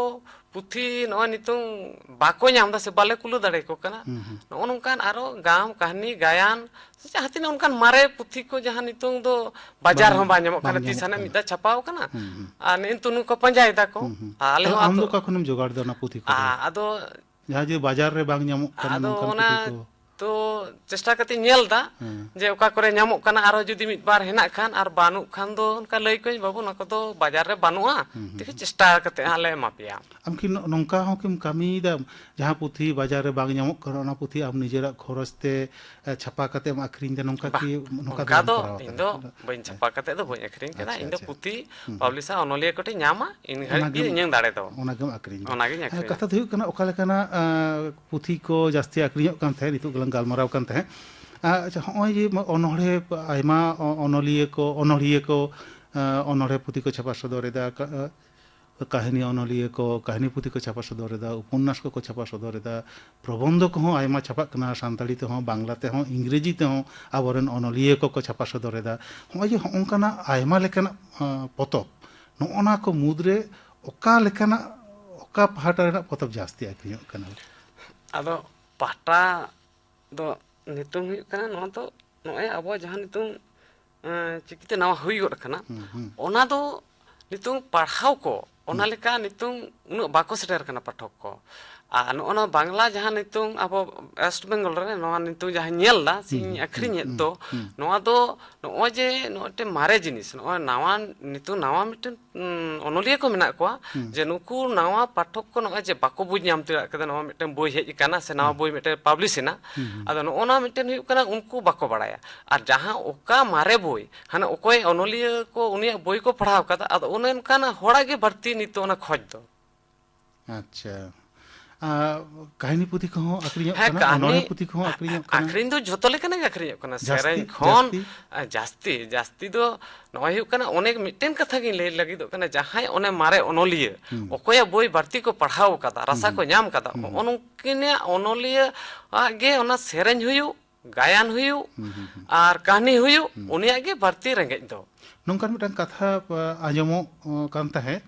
ᱯᱩᱛᱷᱤ ᱱᱚᱜᱼᱚᱭ ᱱᱤᱛᱚᱝ ᱵᱟᱠᱚ ᱧᱟᱢ ᱮᱫᱟ ᱥᱮ ᱵᱟᱞᱮ ᱠᱩᱞᱟᱹ ᱫᱟᱲᱮᱭᱟᱠᱚ ᱠᱟᱱᱟ, ᱦᱩᱸ, ᱦᱩᱸ᱾ ᱱᱚᱜᱼᱚ ᱱᱚᱝᱠᱟᱱ ᱟᱨᱚ ᱜᱟᱢ, ᱠᱟᱹᱦᱱᱤ, ᱜᱟᱭᱟᱱ, ᱥᱮ ᱡᱟᱦᱟᱸ ᱛᱤᱱᱟᱹᱜ ᱚᱱᱠᱟᱱ ᱢᱟᱨᱮ ᱯᱩᱛᱷᱤ ᱠᱚ ᱡᱟᱦᱟᱸ ᱱᱤᱛᱚᱝ ᱫᱚ ᱵᱟᱡᱟᱨ ᱵᱟᱝ, ᱦᱚᱸ ᱵᱟᱝ ᱧᱟᱢᱚᱜ ᱵᱟᱝ ᱠᱟᱱᱟ, ᱛᱤᱥ ᱧᱟᱢᱚᱜ ᱦᱟᱱᱮ ᱠᱟᱱᱟ᱾ ᱢᱤᱫ ᱫᱷᱟᱣ ᱪᱷᱟᱯᱟᱣ ᱠᱟᱱᱟ, ᱦᱩᱸ, ᱦᱩᱸ᱾ ᱟᱨ ᱱᱮᱜᱼᱮ ᱱᱤᱛᱚᱜ ᱱᱩᱠᱩ ᱯᱟᱸᱡᱟᱭ ᱫᱟᱠᱚ᱾ ᱦᱩᱸ, ᱦᱩᱸ᱾ ᱟᱞᱮ ᱟᱫᱚ ᱦᱚᱸ ᱟᱢ ᱟᱫᱚ ᱫᱚ ᱚᱠᱟ ᱠᱷᱚᱱᱮᱢ ᱡᱚᱜᱟᱲ ᱮᱫᱟ ᱚᱱᱟ ᱯᱩᱛᱷᱤ ᱠᱚᱫᱚ? ᱟ-, ᱟᱫᱚ ᱡᱟᱦᱟᱸ ᱡᱩᱫᱤ ᱵᱟᱡᱟᱨ ᱨᱮ ᱵᱟᱝ ᱧᱟᱢᱚᱜ ᱠᱟᱱᱟ ᱟᱫᱚ ᱱᱚᱝᱠᱟᱱ ᱚᱱᱟ ᱯᱩᱛᱷᱤ ᱠᱚ? ᱛᱚ ᱪᱮᱥᱴᱟ ᱠᱟᱛᱮ ᱧᱮᱞ ᱮᱫᱟ ᱦᱮᱸ᱾ ᱡᱮ ᱚᱠᱟ ᱠᱚᱨᱮ ᱧᱟᱢᱚᱜ ᱠᱟᱱᱟ, ᱟᱨᱦᱚᱸ ᱡᱩᱫᱤ ᱢᱤᱫ ᱵᱟᱨ ᱦᱮᱱᱟᱜ ᱠᱷᱟᱱ ᱟᱨ ᱵᱟᱹᱱᱩᱜ ᱠᱷᱟᱱ ᱫᱚ ᱚᱱᱠᱟ ᱞᱟᱹᱭ ᱠᱚᱣᱟᱹᱧ, "ᱵᱟᱹᱵᱩ, ᱱᱚᱣᱟ ᱠᱚᱫᱚ ᱵᱟᱡᱟᱨ ᱨᱮ ᱵᱟᱹᱱᱩᱜᱼᱟ, ᱦᱩᱸ, ᱦᱩᱸ, ᱴᱷᱤᱠ ᱟᱪᱷᱮ, ᱦᱩᱸ᱾ ᱪᱮᱥᱴᱟ ᱠᱟᱛᱮ ᱦᱟᱸᱜ ᱞᱮ ᱮᱢᱟ ᱯᱮᱭᱟ᱾" ᱟᱢ ᱠᱤ ᱱᱚ-, ᱱᱚᱝᱠᱟ ᱦᱚᱸ ᱠᱤᱢ ᱠᱟᱹᱢᱤᱭᱮᱫᱟ, ᱡᱟᱦᱟᱸ ᱯᱩᱛᱷᱤ ᱵᱟᱡᱟᱨ ᱨᱮ ᱵᱟᱝ ᱧᱟᱢᱚᱜ ᱠᱟᱱᱟ, ᱚᱱᱟ ᱯᱩᱛᱷᱤ ᱟᱢ ᱱᱤᱡᱮᱨᱟᱜ ᱠᱷᱚᱨᱚᱪ ᱛᱮ, ᱮ, ᱪᱷᱟᱯᱟ ᱠᱟᱛᱮ ᱮᱢ ᱟᱹᱠᱷᱨᱤᱧ ᱮᱫᱟ, ᱱᱚᱝᱠᱟ ᱵᱟᱝ, ᱠᱤ, ᱱᱚᱝᱠᱟ ᱫᱚ ᱚᱱᱠᱟ ᱵᱟᱢ ᱫᱚ ᱠᱚᱨᱟᱣ ᱤᱧ ᱟᱠᱟᱫᱟ? ᱫᱚ ᱵᱟᱹᱧ ᱪᱷᱟᱯᱟ ᱠᱟᱛᱮ ᱫᱚ ᱵᱟᱹᱧ ᱟᱹᱠᱷᱨᱤᱧ ᱠᱟᱫᱟ, ᱟᱪᱪᱷᱟ, ᱤᱧ ᱫᱚ ᱟᱪᱪᱷᱟ᱾ ᱯᱩᱛᱷᱤ ᱦᱩᱸ, ᱦᱩᱸ᱾ ᱯᱟᱵᱽᱞᱤᱥᱟᱨ ᱚᱱᱚᱞᱤᱭᱟᱹ ᱠᱚᱴᱷᱮᱱ ᱧᱟᱢᱟ, ᱤᱱ ᱜᱷᱟᱹᱲᱤᱡ ᱚᱱᱟᱜᱮᱢ, ᱜᱮ ᱤᱧᱟᱹᱝ ᱫᱟᱲᱮ ᱫᱚ᱾ ᱚᱱᱟᱜᱮᱢ ᱟᱹᱠᱷᱨᱤᱧ ᱫᱟ᱾ ᱚᱱᱟᱜᱤᱧ ᱟᱹᱠᱷᱨᱤᱧᱟ᱾ ᱠᱟᱛᱷᱟ ᱫᱚ ᱦᱩᱭᱩᱜ ᱠᱟᱱᱟ, ᱚᱠᱟ ᱞᱮᱠᱟᱱᱟᱜ, ᱟ, ᱯᱩᱛᱷᱤ ᱠᱚ ᱡᱟᱹᱥᱛᱤ ᱟᱹᱠᱷᱨᱤᱧᱚᱜ ᱠᱟᱱ ᱛᱟᱦᱮᱸᱫ, ᱱᱤᱛᱚᱜ ᱜᱮᱞᱟᱝ ᱜᱟᱞᱢᱟᱨᱟᱣ ᱠᱟᱱ ᱛᱟᱦᱮᱸᱫ᱾ ᱟ, ᱟᱪᱪᱷᱟ, ᱦᱚᱸᱜᱼᱚᱭ ᱡᱮ ᱚᱱᱚᱬᱦᱮ, ᱟᱭᱢᱟ ᱚ-, ᱚᱱᱚᱞᱤᱭᱟᱹ ᱠᱚ, ᱚᱱᱚᱬᱦᱤᱭᱟᱹ ᱠᱚ, ᱟ, ᱚᱱᱚᱬᱦᱮ ᱯᱩᱛᱷᱤ ᱠᱚ ᱪᱷᱟᱯᱟ ᱥᱚᱫᱚᱨ ᱮᱫᱟ, ᱠᱟ-, ᱟ, ᱠᱟᱹᱦᱱᱤ ᱚᱱᱚᱞᱤᱭᱟᱹ ᱠᱚ ᱠᱟᱹᱦᱱᱤ ᱯᱩᱛᱷᱤ ᱠᱚ ᱪᱷᱟᱯᱟ ᱥᱚᱫᱚᱨ ᱮᱫᱟ, ᱩᱯᱚᱱᱱᱟᱥ ᱠᱚᱠᱚ ᱪᱷᱟᱯᱟ ᱥᱚᱫᱚᱨ ᱮᱫᱟ, ᱯᱨᱚᱵᱚᱱᱫᱷᱚ ᱠᱚᱦᱚᱸ ᱟᱭᱢᱟ ᱪᱷᱟᱯᱟᱜ ᱠᱟᱱᱟ, ᱥᱟᱱᱛᱟᱲᱤ ᱛᱮᱦᱚᱸ, ᱵᱟᱝᱞᱟ ᱛᱮᱦᱚᱸ, ᱤᱝᱨᱮᱡᱤ ᱛᱮᱦᱚᱸ ᱟᱵᱚᱨᱮᱱ ᱚᱱᱚᱞᱤᱭᱟᱹ ᱠᱚᱠᱚ ᱪᱷᱟᱯᱟ ᱥᱚᱫᱚᱨ ᱮᱫᱟ᱾ ᱦᱚᱸᱜᱼᱚᱭ ᱡᱮ ᱦᱚᱸᱜᱼᱚᱝᱠᱟᱱᱟᱜ ᱟᱭᱢᱟ ᱞᱮᱠᱟᱱᱟᱜ, ᱟᱸ, ᱯᱚᱛᱚᱵ, ᱱᱚᱜᱼᱚ ᱱᱟ ᱠᱚ ᱢᱩᱫᱽᱨᱮ ᱚᱠᱟ ᱞᱮᱠᱟᱱᱟᱜ, ᱚᱠᱟ ᱯᱟᱦᱴᱟ ᱨᱮᱱᱟᱜ ᱯᱚᱛᱚᱵ ᱡᱟᱹᱥᱛᱤ ᱟᱹᱠᱷᱨᱤᱧᱚᱜ ᱠᱟᱱᱟ? ᱟᱫᱚ ᱯᱟᱦᱴᱟ ᱫᱚ ᱱᱤᱛᱚᱝ ᱦᱩᱭᱩᱜ ᱠᱟᱱᱟ, ᱱᱚᱣᱟ ᱫᱚ ᱱᱚᱜᱼᱚᱭ ᱟᱵᱚ ᱡᱟᱦᱟᱸ ᱱᱤᱛᱚᱝ, ᱮᱸ, ᱪᱤᱠᱤᱛᱮ ᱱᱟᱣᱟ ᱦᱩᱭ ᱜᱚᱫ ᱟᱠᱟᱱᱟ, ᱦᱩᱸ, ᱦᱩᱸ᱾ ᱚᱱᱟ ᱫᱚ ᱱᱤᱛᱚᱝ ᱯᱟᱲᱦᱟᱣ ᱠᱚ ᱚᱱᱟ ᱦᱩᱸ᱾ ᱞᱮᱠᱟ ᱱᱤᱛᱚᱝ ᱩᱱᱟᱹᱜ ᱵᱟᱠᱚ ᱥᱮᱴᱮᱨ ᱟᱠᱟᱱᱟ ᱯᱟᱴᱷᱚᱠ ᱠᱚ᱾ ᱟᱨ ᱱᱚᱜᱼᱚ ᱱᱚᱣᱟ ᱵᱟᱝᱞᱟ ᱡᱟᱦᱟᱸ ᱱᱤᱛᱚᱝ ᱟᱵᱚ ᱳᱭᱮᱥᱴ ᱵᱮᱝᱜᱚᱞ ᱨᱮ ᱱᱚᱣᱟ ᱱᱤᱛᱚᱝ ᱡᱟᱦᱟᱸ ᱧᱮᱞ ᱮᱫᱟ ᱥᱮᱧ ᱟᱹᱠᱷᱨᱤᱧᱮᱫ ᱫᱚ, ᱱᱚᱣᱟ ᱫᱚ ᱱᱚᱜᱼᱚᱭ ᱡᱮ ᱱᱚᱜᱼᱚᱭ ᱢᱤᱫᱴᱮᱱ ᱢᱟᱨᱮ ᱡᱤᱱᱤᱥ, ᱱᱚᱜᱼᱚᱭ ᱱᱟᱣᱟ, ᱱᱤᱛᱚᱝ ᱱᱟᱣᱟ ᱢᱤᱫᱴᱮᱱ, ᱩᱸ, ᱚᱱᱚᱞᱤᱭᱟᱹ ᱠᱚ ᱢᱮᱱᱟᱜ ᱠᱚᱣᱟ, ᱡᱮ ᱱᱩᱠᱩ ᱱᱟᱣᱟ ᱯᱟᱴᱷᱚᱠ ᱠᱚ ᱱᱚᱜᱼᱚᱭ ᱡᱮ ᱵᱟᱠᱚ ᱵᱩᱡᱽ ᱧᱟᱢ ᱫᱟᱲᱮᱭᱟᱜ ᱠᱟᱱᱟ ᱱᱚᱣᱟ ᱢᱤᱫᱴᱮᱱ ᱵᱳᱭ ᱦᱮᱡ ᱟᱠᱟᱱᱟ ᱥᱮ ᱱᱟᱣᱟ ᱵᱳᱭ ᱢᱤᱫᱴᱮᱱ ᱯᱟᱵᱽᱞᱤᱥ ᱮᱱᱟ᱾ ᱟᱫᱚ ᱱᱚᱜᱼᱚ ᱱᱚᱣᱟ ᱢᱤᱫᱴᱮᱱ ᱦᱩᱭᱩᱜ ᱠᱟᱱᱟ ᱩᱱᱠᱩ ᱵᱟᱠᱚ ᱵᱟᱲᱟᱭᱟ᱾ ᱟᱨ ᱡᱟᱦᱟᱸ ᱚᱠᱟ ᱢᱟᱨᱮ ᱵᱳᱭ, ᱦᱟᱱᱮ ᱚᱠᱚᱭ ᱚᱱᱚᱞᱤᱭᱟᱹ ᱠᱚ ᱩᱱᱤᱭᱟᱜ ᱵᱳᱭ ᱠᱚ ᱯᱟᱲᱦᱟᱣ ᱠᱟᱫᱟ, ᱟᱫᱚ ᱚᱱᱮ ᱚᱱᱠᱟᱱᱟᱜ ᱦᱚᱲᱟᱜ ᱜᱮ ᱵᱟᱹᱲᱛᱤ ᱱᱤᱛᱚᱜ ᱚᱱᱟ ᱠᱷᱚᱡᱽ ᱫᱚ᱾ ᱟᱪᱪᱷᱟ᱾ ᱟᱨ ᱠᱟᱹᱦᱱᱤ ᱯᱩᱛᱷᱤ ᱠᱚᱦᱚᱸ ᱟᱹᱠᱷᱨᱤᱧᱚᱜ ᱦᱮᱸ, ᱠᱟᱱᱟ, ᱠᱟᱹᱦᱱᱤ, ᱚᱱᱚᱬᱦᱮ ᱯᱩᱛᱷᱤ ᱠᱚᱦᱚᱸ ᱟ-, ᱟᱹᱠᱷᱨᱤᱧᱚᱜ ᱠᱟᱱᱟ᱾ ᱟᱹᱠᱷᱨᱤᱧ ᱫᱚ ᱡᱷᱚᱛᱚ ᱞᱮᱠᱟᱱᱟᱜ ᱜᱮ ᱟᱹᱠᱷᱨᱤᱧᱚᱜ ᱠᱟᱱᱟ᱾ ᱡᱟᱹᱥᱛᱤ, ᱥᱮᱨᱮᱧ ᱠᱷᱚᱱ, ᱡᱟᱹᱥᱛᱤ? ᱟ, ᱡᱟᱹᱥᱛᱤ, ᱡᱟᱹᱥᱛᱤ ᱫᱚ ᱱᱚᱜᱼᱚᱭ ᱦᱩᱭᱩᱜ ᱠᱟᱱᱟ, ᱚᱱᱮ ᱢᱤᱫᱴᱮᱱ ᱠᱟᱛᱷᱟ ᱜᱤᱧ ᱞᱟᱹᱭ ᱞᱟᱹᱜᱤᱫᱚᱜ ᱠᱟᱱᱟ, ᱡᱟᱦᱟᱸᱭ ᱚᱱᱮ ᱢᱟᱨᱮ ᱚᱱᱚᱞᱤᱭᱟᱹ, ᱦᱩᱸ᱾ ᱚᱠᱚᱭᱟᱜ ᱵᱳᱭ ᱵᱟᱹᱲᱛᱤ ᱠᱚ ᱯᱟᱲᱦᱟᱣ ᱠᱟᱫᱟ, ᱨᱟᱥᱟ ᱦᱩᱸ, ᱠᱚ ᱦᱩᱸ᱾ ᱧᱟᱢ ᱠᱟᱫᱟ, ᱦᱩᱸ, ᱦᱩᱸ᱾ ᱩᱱᱠᱤᱱᱟᱜ ᱚᱱᱚᱞᱤᱭᱟᱹ ᱟᱜ ᱜᱮ ᱚᱱᱟ ᱥᱮᱨᱮᱧ ᱦᱩᱭᱩᱜ, ᱜᱟᱭᱟᱱ ᱦᱩᱭᱩᱜ, ᱦᱩᱸ, ᱦᱩᱸ, ᱦᱩᱸ᱾ ᱟᱨ ᱠᱟᱹᱦᱱᱤ ᱦᱩᱭᱩᱜ, ᱦᱩᱸ᱾ ᱩᱱᱤᱭᱟᱜ ᱜᱮ ᱵᱟᱹᱲᱛᱤ ᱨᱮᱸᱜᱮᱡ ᱫᱚ᱾ ᱱᱚᱝᱠᱟᱱ ᱢᱤᱫᱴᱟᱝ ᱠᱟᱛᱷᱟ, ᱟ, ᱟᱸᱡᱚᱢᱚᱜ, ᱟ, ᱠᱟᱱ ᱛᱟᱦᱮᱸᱫ,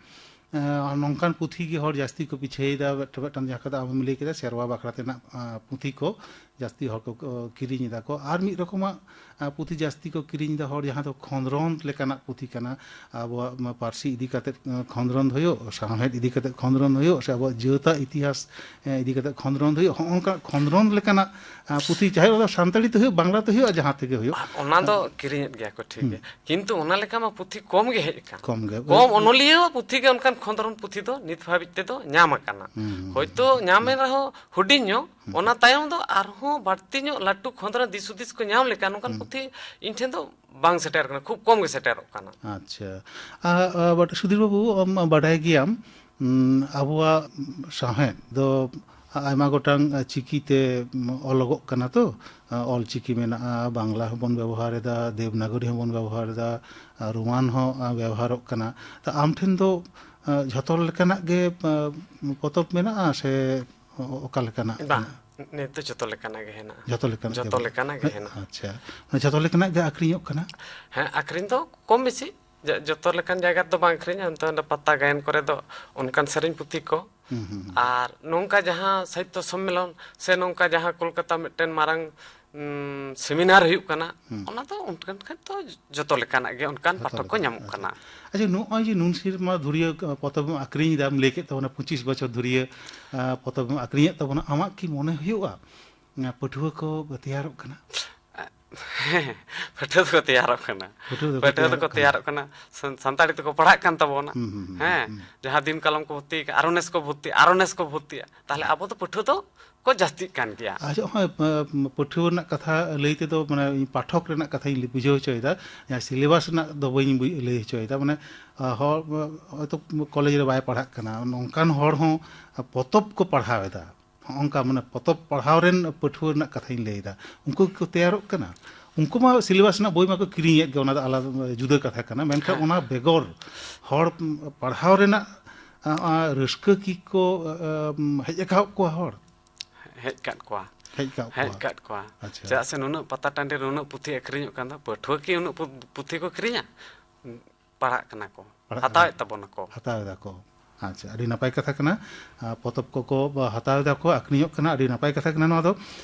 ᱟ, ᱱᱚᱝᱠᱟᱱ ᱯᱩᱛᱷᱤ ᱜᱮ ᱦᱚᱲ ᱡᱟᱹᱥᱛᱤ ᱠᱚ ᱯᱤᱪᱷᱟᱹᱭᱮᱫᱟ, ᱢᱤᱫᱴᱟᱝ, ᱢᱤᱫᱴᱟᱝ ᱡᱟᱦᱟᱸ ᱠᱟᱛᱷᱟ ᱟᱢᱮᱢ ᱞᱟᱹᱭ ᱠᱮᱫᱟ, ᱥᱮᱨᱣᱟ ᱵᱟᱠᱷᱨᱟ ᱛᱮᱱᱟᱜ, ᱟ, ᱯᱩᱛᱷᱤ ᱠᱚ ᱡᱟᱹᱥᱛᱤ ᱦᱚᱲ ᱠᱚ, ᱠᱚ ᱠᱤᱨᱤᱧ ᱮᱫᱟ ᱠᱚ᱾ ᱟᱨ ᱢᱤᱫ ᱨᱚᱠᱚᱢᱟᱜ, ᱟ, ᱯᱩᱛᱷᱤ ᱡᱟᱹᱥᱛᱤ ᱠᱚ ᱠᱤᱨᱤᱧ ᱮᱫᱟ ᱦᱚᱲ, ᱡᱟᱦᱟᱸ ᱫᱚ ᱠᱷᱚᱸᱫᱽᱨᱚᱸᱫᱽ ᱞᱮᱠᱟᱱᱟᱜ ᱯᱩᱛᱷᱤ ᱠᱟᱱᱟ᱾ ᱟᱵᱚᱣᱟᱜ ᱢᱟ ᱯᱟᱹᱨᱥᱤ ᱤᱫᱤ ᱠᱟᱛᱮᱫ, ᱟ, ᱠᱷᱚᱸᱫᱽᱨᱚᱸᱫᱽ ᱦᱩᱭᱩᱜ, ᱥᱟᱶᱦᱮᱫ ᱤᱫᱤ ᱠᱟᱛᱮᱫ ᱠᱷᱚᱸᱫᱽᱨᱚᱸᱫᱽ ᱦᱩᱭᱩᱜ, ᱥᱮ ᱟᱵᱚᱣᱟᱜ ᱡᱟᱹᱛᱟᱜ ᱤᱛᱤᱦᱟᱥ, ᱮ, ᱤᱫᱤ ᱠᱟᱛᱮᱫ ᱠᱷᱚᱸᱫᱽᱨᱚᱸᱫᱽ ᱦᱩᱭᱩᱜ, ᱦᱚᱸᱜᱼᱚ ᱱᱚᱝᱠᱟ ᱠᱷᱚᱸᱫᱽᱨᱚᱸᱫᱽ ᱞᱮᱠᱟᱱᱟᱜ, ᱟ, ᱯᱩᱛᱷᱤ, ᱪᱟᱦᱮ ᱚᱱᱟ ᱥᱟᱱᱛᱟᱲᱤ ᱛᱮ ᱦᱩᱭᱩᱜ, ᱵᱟᱝᱞᱟ ᱛᱮ ᱦᱩᱭᱩᱜ, ᱟᱨ ᱡᱟᱦᱟᱸ ᱛᱮᱜᱮ ᱦᱩᱭᱩᱜ᱾ ᱟᱨ ᱚᱱᱟ ᱫᱚ ᱠᱤᱨᱤᱧᱮᱫ ᱜᱮᱭᱟ ᱠᱚ, ᱴᱷᱤᱠ ᱦᱩᱸ᱾ ᱜᱮᱭᱟ, ᱠᱤᱱᱛᱩ ᱚᱱᱟ ᱞᱮᱠᱟ ᱢᱟ ᱯᱩᱛᱷᱤ ᱠᱚᱢ ᱜᱮ ᱦᱮᱡ ᱟᱠᱟᱱ᱾ ᱠᱚᱢ ᱜᱮ᱾ ᱠᱚᱢ ᱚᱱᱚᱞᱤᱭᱟᱹ ᱯᱩᱛᱷᱤ ᱜᱮ ᱚᱱᱠᱟᱱ ᱠᱷᱚᱸᱫᱽᱨᱚᱸᱫᱽ ᱯᱩᱛᱷᱤ ᱫᱚ ᱱᱤᱛ ᱦᱟᱹᱵᱤᱡ ᱛᱮᱫᱚ ᱧᱟᱢ ᱟᱠᱟᱱᱟ᱾ ᱦᱩᱸ, ᱦᱩᱸ, ᱦᱳᱭᱛᱳ ᱦᱩᱸ, ᱧᱟᱢᱮᱱ ᱦᱩᱸ᱾ ᱨᱮᱦᱚᱸ ᱦᱩᱰᱤᱧ ᱧᱚᱜ, ᱦᱩᱸ᱾ ᱚᱱᱟ ᱛᱟᱭᱚᱢ ᱫᱚ ᱟᱨᱦᱚᱸ ᱵᱟᱹᱲᱛᱤ ᱧᱚᱜ ᱞᱟᱹᱴᱩ ᱠᱷᱚᱸᱫᱽᱨᱚᱸᱫᱽ ᱫᱤᱥ ᱦᱩᱫᱤᱥ ᱠᱚ ᱧᱟᱢ ᱞᱮᱠᱟ ᱱᱚᱝᱠᱟᱱ ᱦᱩᱸ᱾ ᱯᱩᱛᱷᱤ ᱤᱧ ᱴᱷᱮᱱ ᱫᱚ ᱵᱟᱝ ᱥᱮᱴᱮᱨ ᱟᱠᱟᱱᱟ, ᱠᱷᱩᱵ ᱠᱚᱢ ᱜᱮ ᱥᱮᱴᱮᱨᱚᱜ ᱠᱟᱱᱟ᱾ ᱟᱪᱪᱷᱟ᱾ ᱟ, ᱟ, but ᱥᱩᱫᱷᱤᱨ ᱵᱟᱹᱵᱩ, ᱟᱢ ᱵᱟᱰᱟᱭ ᱜᱮᱭᱟᱢ, ᱩᱸ, ᱟᱵᱚᱣᱟᱜ ᱥᱟᱶᱦᱮᱫ ᱫᱚ ᱟᱭᱢᱟ ᱜᱚᱴᱟᱝ ᱪᱤᱠᱤ ᱛᱮ ᱚᱞᱚᱜᱚᱜ ᱠᱟᱱᱟ ᱛᱚ᱾ ᱟ, ᱚᱞ ᱪᱤᱠᱤ ᱢᱮᱱᱟᱜᱼᱟ, ᱵᱟᱝᱞᱟ ᱦᱚᱸᱵᱚᱱ ᱵᱮᱵᱚᱦᱟᱨ ᱮᱫᱟ, ᱫᱮᱵᱽᱱᱟᱜᱚᱨᱤ ᱦᱚᱸᱵᱚᱱ ᱵᱮᱵᱚᱦᱟᱨ ᱮᱫᱟ, ᱟ, ᱨᱳᱢᱟᱱ ᱦᱚᱸ, ᱟ, ᱵᱮᱵᱚᱦᱟᱨᱚᱜ ᱠᱟᱱᱟ᱾ ᱛᱚ ᱟᱢ ᱴᱷᱮᱱ ᱫᱚ, ᱟ, ᱡᱷᱚᱛᱚ ᱞᱮᱠᱟᱱᱟᱜ ᱜᱮ, ᱟ, ᱯᱚᱛᱚᱵ ᱢᱮᱱᱟᱜᱼᱟ ᱥᱮ ᱚ-, ᱚᱠᱟ ᱞᱮᱠᱟᱱᱟᱜ ᱵᱟᱝ, ᱢᱮᱱᱟᱜᱼᱟ? ᱱᱤᱛ ᱫᱚ ᱡᱷᱚᱛᱚ ᱞᱮᱠᱟᱱᱟᱜ ᱜᱮ ᱦᱮᱱᱟᱜᱼᱟ᱾ ᱡᱷᱚᱛᱚ ᱞᱮᱠᱟᱱᱟᱜ ᱜᱮ ᱡᱷᱚᱛᱚ ᱢᱮᱱᱟᱜᱼᱟ᱾ ᱞᱮᱠᱟᱱᱟᱜ ᱜᱮ ᱦᱮᱸ, ᱦᱮᱱᱟᱜᱼᱟ᱾ ᱟᱪᱪᱷᱟ᱾ ᱢᱟᱱᱮ ᱡᱷᱚᱛᱚ ᱞᱮᱠᱟᱱᱟᱜ ᱜᱮ ᱟᱹᱠᱷᱨᱤᱧᱚᱜ ᱠᱟᱱᱟ? ᱦᱮᱸ, ᱟᱹᱠᱷᱨᱤᱧ ᱫᱚ ᱠᱚᱢ ᱵᱮᱥᱤ᱾ ᱡᱚ-, ᱡᱚᱛᱚ ᱞᱮᱠᱟᱱ ᱡᱟᱭᱜᱟ ᱨᱮᱫᱚ ᱵᱟᱝ ᱟᱹᱠᱷᱨᱤᱧᱟ, ᱚᱱᱛᱮ ᱚᱸᱰᱮ ᱯᱟᱛᱟ ᱜᱟᱭᱟᱱ ᱠᱚᱨᱮ ᱫᱚ ᱚᱱᱠᱟᱱ ᱥᱮᱨᱮᱧ ᱯᱩᱛᱷᱤ ᱠᱚ᱾ ᱦᱩᱸ, ᱦᱩᱸ, ᱦᱩᱸ᱾ ᱟᱨ ᱱᱚᱝᱠᱟ ᱡᱟᱦᱟᱸ ᱥᱟᱦᱤᱛᱛᱚ ᱥᱚᱢᱢᱮᱞᱚᱱ ᱥᱮ ᱱᱚᱝᱠᱟ ᱡᱟᱦᱟᱸ ᱠᱳᱞᱠᱟᱛᱟ ᱢᱤᱫᱴᱮᱱ ᱢᱟᱨᱟᱝ ᱩᱸ, ᱥᱮᱢᱤᱱᱟᱨ ᱦᱩᱭᱩᱜ ᱠᱟᱱᱟ, ᱦᱩᱸ᱾ ᱚᱱᱟ ᱫᱚ ᱚᱱᱠᱟᱱ ᱠᱷᱟᱱ ᱫᱚ ᱡᱚᱛᱚ ᱞᱮᱠᱟᱱᱟᱜ ᱜᱮ ᱚᱱᱠᱟᱱ ᱡᱚᱛᱚ ᱯᱟᱴᱷᱚᱠ ᱠᱚ ᱞᱮᱠᱟᱱᱟᱜ, ᱧᱟᱢᱚᱜ ᱟᱪᱪᱷᱟ᱾ ᱠᱟᱱᱟ᱾ ᱟᱪᱪᱷᱟ, ᱱᱚᱜᱼᱚᱭ ᱡᱮ ᱱᱩᱱ ᱥᱮᱨᱢᱟ ᱫᱷᱩᱨᱭᱟᱹ ᱯᱚᱛᱚᱵ ᱮᱢ ᱟᱠᱷᱨᱤᱧ ᱮᱫᱟ, ᱞᱟᱹᱭ ᱠᱮᱫ ᱛᱟᱵᱚᱱᱟ ᱯᱚᱸᱪᱤᱥ ᱵᱚᱪᱷᱚᱨ ᱫᱷᱩᱨᱭᱟᱹ, ᱟ, ᱯᱚᱛᱚᱵ ᱮᱢ ᱟᱠᱷᱨᱤᱧᱮᱫ ᱛᱟᱵᱚᱱᱟ, ᱟᱢᱟᱜ ᱠᱤ ᱢᱚᱱᱮ ᱦᱩᱭᱩᱜᱼᱟ, ᱟ, ᱯᱟᱹᱴᱷᱩᱣᱟᱹ ᱠᱚ ᱛᱮᱭᱟᱨᱚᱜ ᱠᱟᱱᱟ? ᱦᱮᱸ, ᱯᱟᱹᱴᱷᱩᱣᱟᱹ ᱫᱚᱠᱚ ᱛᱮᱭᱟᱨᱚᱜ ᱠᱟᱱᱟ᱾ ᱯᱟᱹᱴᱷᱩᱣᱟᱹ ᱫᱚᱠᱚ ᱯᱟᱹᱴᱷᱩᱣᱟᱹ ᱛᱮᱭᱟᱨᱚᱜ ᱫᱚᱠᱚ ᱠᱟᱱᱟ᱾ ᱛᱮᱭᱟᱨᱚᱜ ᱠᱟᱱᱟ᱾ ᱥᱟᱱ-, ᱥᱟᱱᱛᱟᱲᱤ ᱛᱮᱠᱚ ᱯᱟᱲᱦᱟᱜ ᱠᱟᱱ ᱛᱟᱵᱚᱱᱟ᱾ ᱦᱩᱸ, ᱦᱩᱸ, ᱦᱩᱸ, ᱦᱮᱸ, ᱦᱩᱸ᱾ ᱡᱟᱦᱟᱸ ᱫᱤᱱ ᱠᱟᱞᱚᱢ ᱠᱚ ᱵᱷᱚᱨᱛᱤ ᱟᱠᱟᱱᱟ, ᱟᱨᱚ ᱱᱮᱥ ᱠᱚ ᱵᱷᱚᱨᱛᱤᱜᱼᱟ, ᱟᱨᱚ ᱱᱮᱥ ᱠᱚ ᱵᱷᱚᱨᱛᱤᱜᱼᱟ᱾ ᱛᱟᱦᱞᱮ ᱟᱵᱚ ᱫᱚ ᱯᱟᱹᱴᱷᱩᱣᱟᱹ ᱫᱚ ᱠᱚ ᱡᱟᱹᱥᱛᱤᱜ ᱠᱟᱱ ᱜᱮᱭᱟ᱾ ᱟᱪᱪᱷᱟ, ᱦᱚᱸᱜᱼᱚᱭ, ᱯᱟ-, ᱯᱟᱹᱴᱷᱩᱣᱟᱹ ᱨᱮᱱᱟᱜ ᱠᱟᱛᱷᱟ ᱞᱟᱹᱭ ᱛᱮᱫᱚ, ᱢᱟᱱᱮ, ᱤᱧ ᱯᱟᱴᱷᱚᱠ ᱨᱮᱱᱟᱜ ᱠᱟᱛᱷᱟᱧ ᱞᱟᱹᱭ, ᱵᱩᱡᱷᱟᱹᱣ ᱦᱚᱪᱚᱭᱮᱫᱟ᱾ ᱡᱟᱦᱟᱸ syllabus ᱨᱮᱱᱟᱜ ᱫᱚ ᱵᱟᱹᱧ ᱵᱩᱡ-, ᱞᱟᱹᱭ ᱦᱚᱪᱚᱭᱮᱫᱟ᱾ ᱢᱟᱱᱮ, ᱟ, ᱦᱚᱲ, ᱦᱚᱭᱛᱳ ᱠᱚᱞᱮᱡᱽ ᱨᱮ ᱵᱟᱭ ᱯᱟᱲᱦᱟᱜ ᱠᱟᱱᱟ, ᱱᱚᱝᱠᱟᱱ ᱦᱚᱲ ᱦᱚᱸ ᱯᱚᱛᱚᱵ ᱠᱚ ᱯᱟᱲᱦᱟᱣ ᱮᱫᱟ᱾ ᱦᱚᱸᱜᱼᱚᱝᱠᱟ, ᱢᱟᱱᱮ, ᱯᱚᱛᱚᱵ ᱯᱟᱲᱦᱟᱣ ᱨᱮᱱ ᱯᱟᱹᱴᱷᱩᱣᱟᱹ ᱨᱮᱱᱟᱜ ᱠᱟᱛᱷᱟᱧ ᱞᱟᱹᱭᱮᱫᱟ᱾ ᱩᱱᱠᱩ ᱜᱮᱠᱚ ᱛᱮᱭᱟᱨᱚᱜ ᱠᱟᱱᱟ᱾ ᱩᱱᱠᱩ ᱢᱟ syllabus ᱨᱮᱱᱟᱜ ᱵᱳᱭ ᱢᱟᱠᱚ ᱠᱤᱨᱤᱧᱮᱫ ᱜᱮ, ᱚᱱᱟ ᱫᱚ ᱟᱞᱟᱫᱟ ᱡᱩᱫᱟᱹ ᱠᱟᱛᱷᱟ ᱠᱟᱱᱟ, ᱢᱮᱱᱠᱷᱟᱱ ᱦᱮᱸ᱾ ᱚᱱᱟ ᱵᱮᱜᱚᱨ ᱦᱚᱲ ᱯᱟᱲᱦᱟᱣ ᱨᱮᱱᱟᱜ, ᱟ, ᱟ, ᱨᱟᱹᱥᱠᱟᱹ ᱠᱤ ᱠᱚ, ᱟ, ᱟᱢ, ᱦᱮᱡ ᱟᱠᱟᱫ ᱠᱚᱣᱟ ᱦᱚᱲ? ᱦᱮᱡ ᱠᱟᱫ ᱠᱚᱣᱟ᱾ ᱦᱮᱡ ᱠᱟᱜ ᱦᱮᱡ ᱠᱚᱣᱟ᱾ ᱠᱟᱫ ᱠᱚᱣᱟ᱾ ᱟᱪᱪᱷᱟ᱾ ᱪᱮᱫᱟᱜ ᱥᱮ ᱱᱩᱱᱟᱹᱜ ᱯᱟᱛᱟ ᱴᱟᱺᱰᱤ ᱨᱮ ᱱᱩᱱᱟᱹᱜ ᱯᱩᱛᱷᱤ ᱟᱹᱠᱷᱨᱤᱧᱚᱜ ᱠᱟᱱ ᱫᱚ, ᱯᱟᱹᱴᱷᱩᱣᱟᱹ ᱠᱤ ᱩᱱᱟᱹᱜ ᱯᱩ-, ᱯᱩᱛᱷᱤ ᱠᱚ ᱠᱤᱨᱤᱧᱟ? ᱯᱟᱲᱦᱟᱜ ᱠᱟᱱᱟ ᱠᱚ, ᱯᱟᱲᱦᱟᱜ ᱦᱟᱛᱟᱣᱮᱫ ᱠᱟᱱᱟ᱾ ᱛᱟᱵᱚᱱᱟᱠᱚ᱾ ᱦᱟᱛᱟᱣ ᱮᱫᱟ ᱠᱚ᱾ ᱟᱪᱪᱷᱟ, ᱟᱹᱰᱤ ᱱᱟᱯᱟᱭ ᱠᱟᱛᱷᱟ ᱠᱟᱱᱟ᱾ ᱟ, ᱯᱚᱛᱚᱵ ᱠᱚᱠᱚ ᱦᱟᱛᱟᱣ ᱮᱫᱟ ᱠᱚ, ᱟᱹᱠᱷᱨᱤᱧᱚᱜ ᱠᱟᱱᱟ, ᱟᱹᱰᱤ ᱱᱟᱯᱟᱭ ᱠᱟᱛᱷᱟ ᱠᱟᱱᱟ ᱱᱚᱣᱟ ᱫᱚ᱾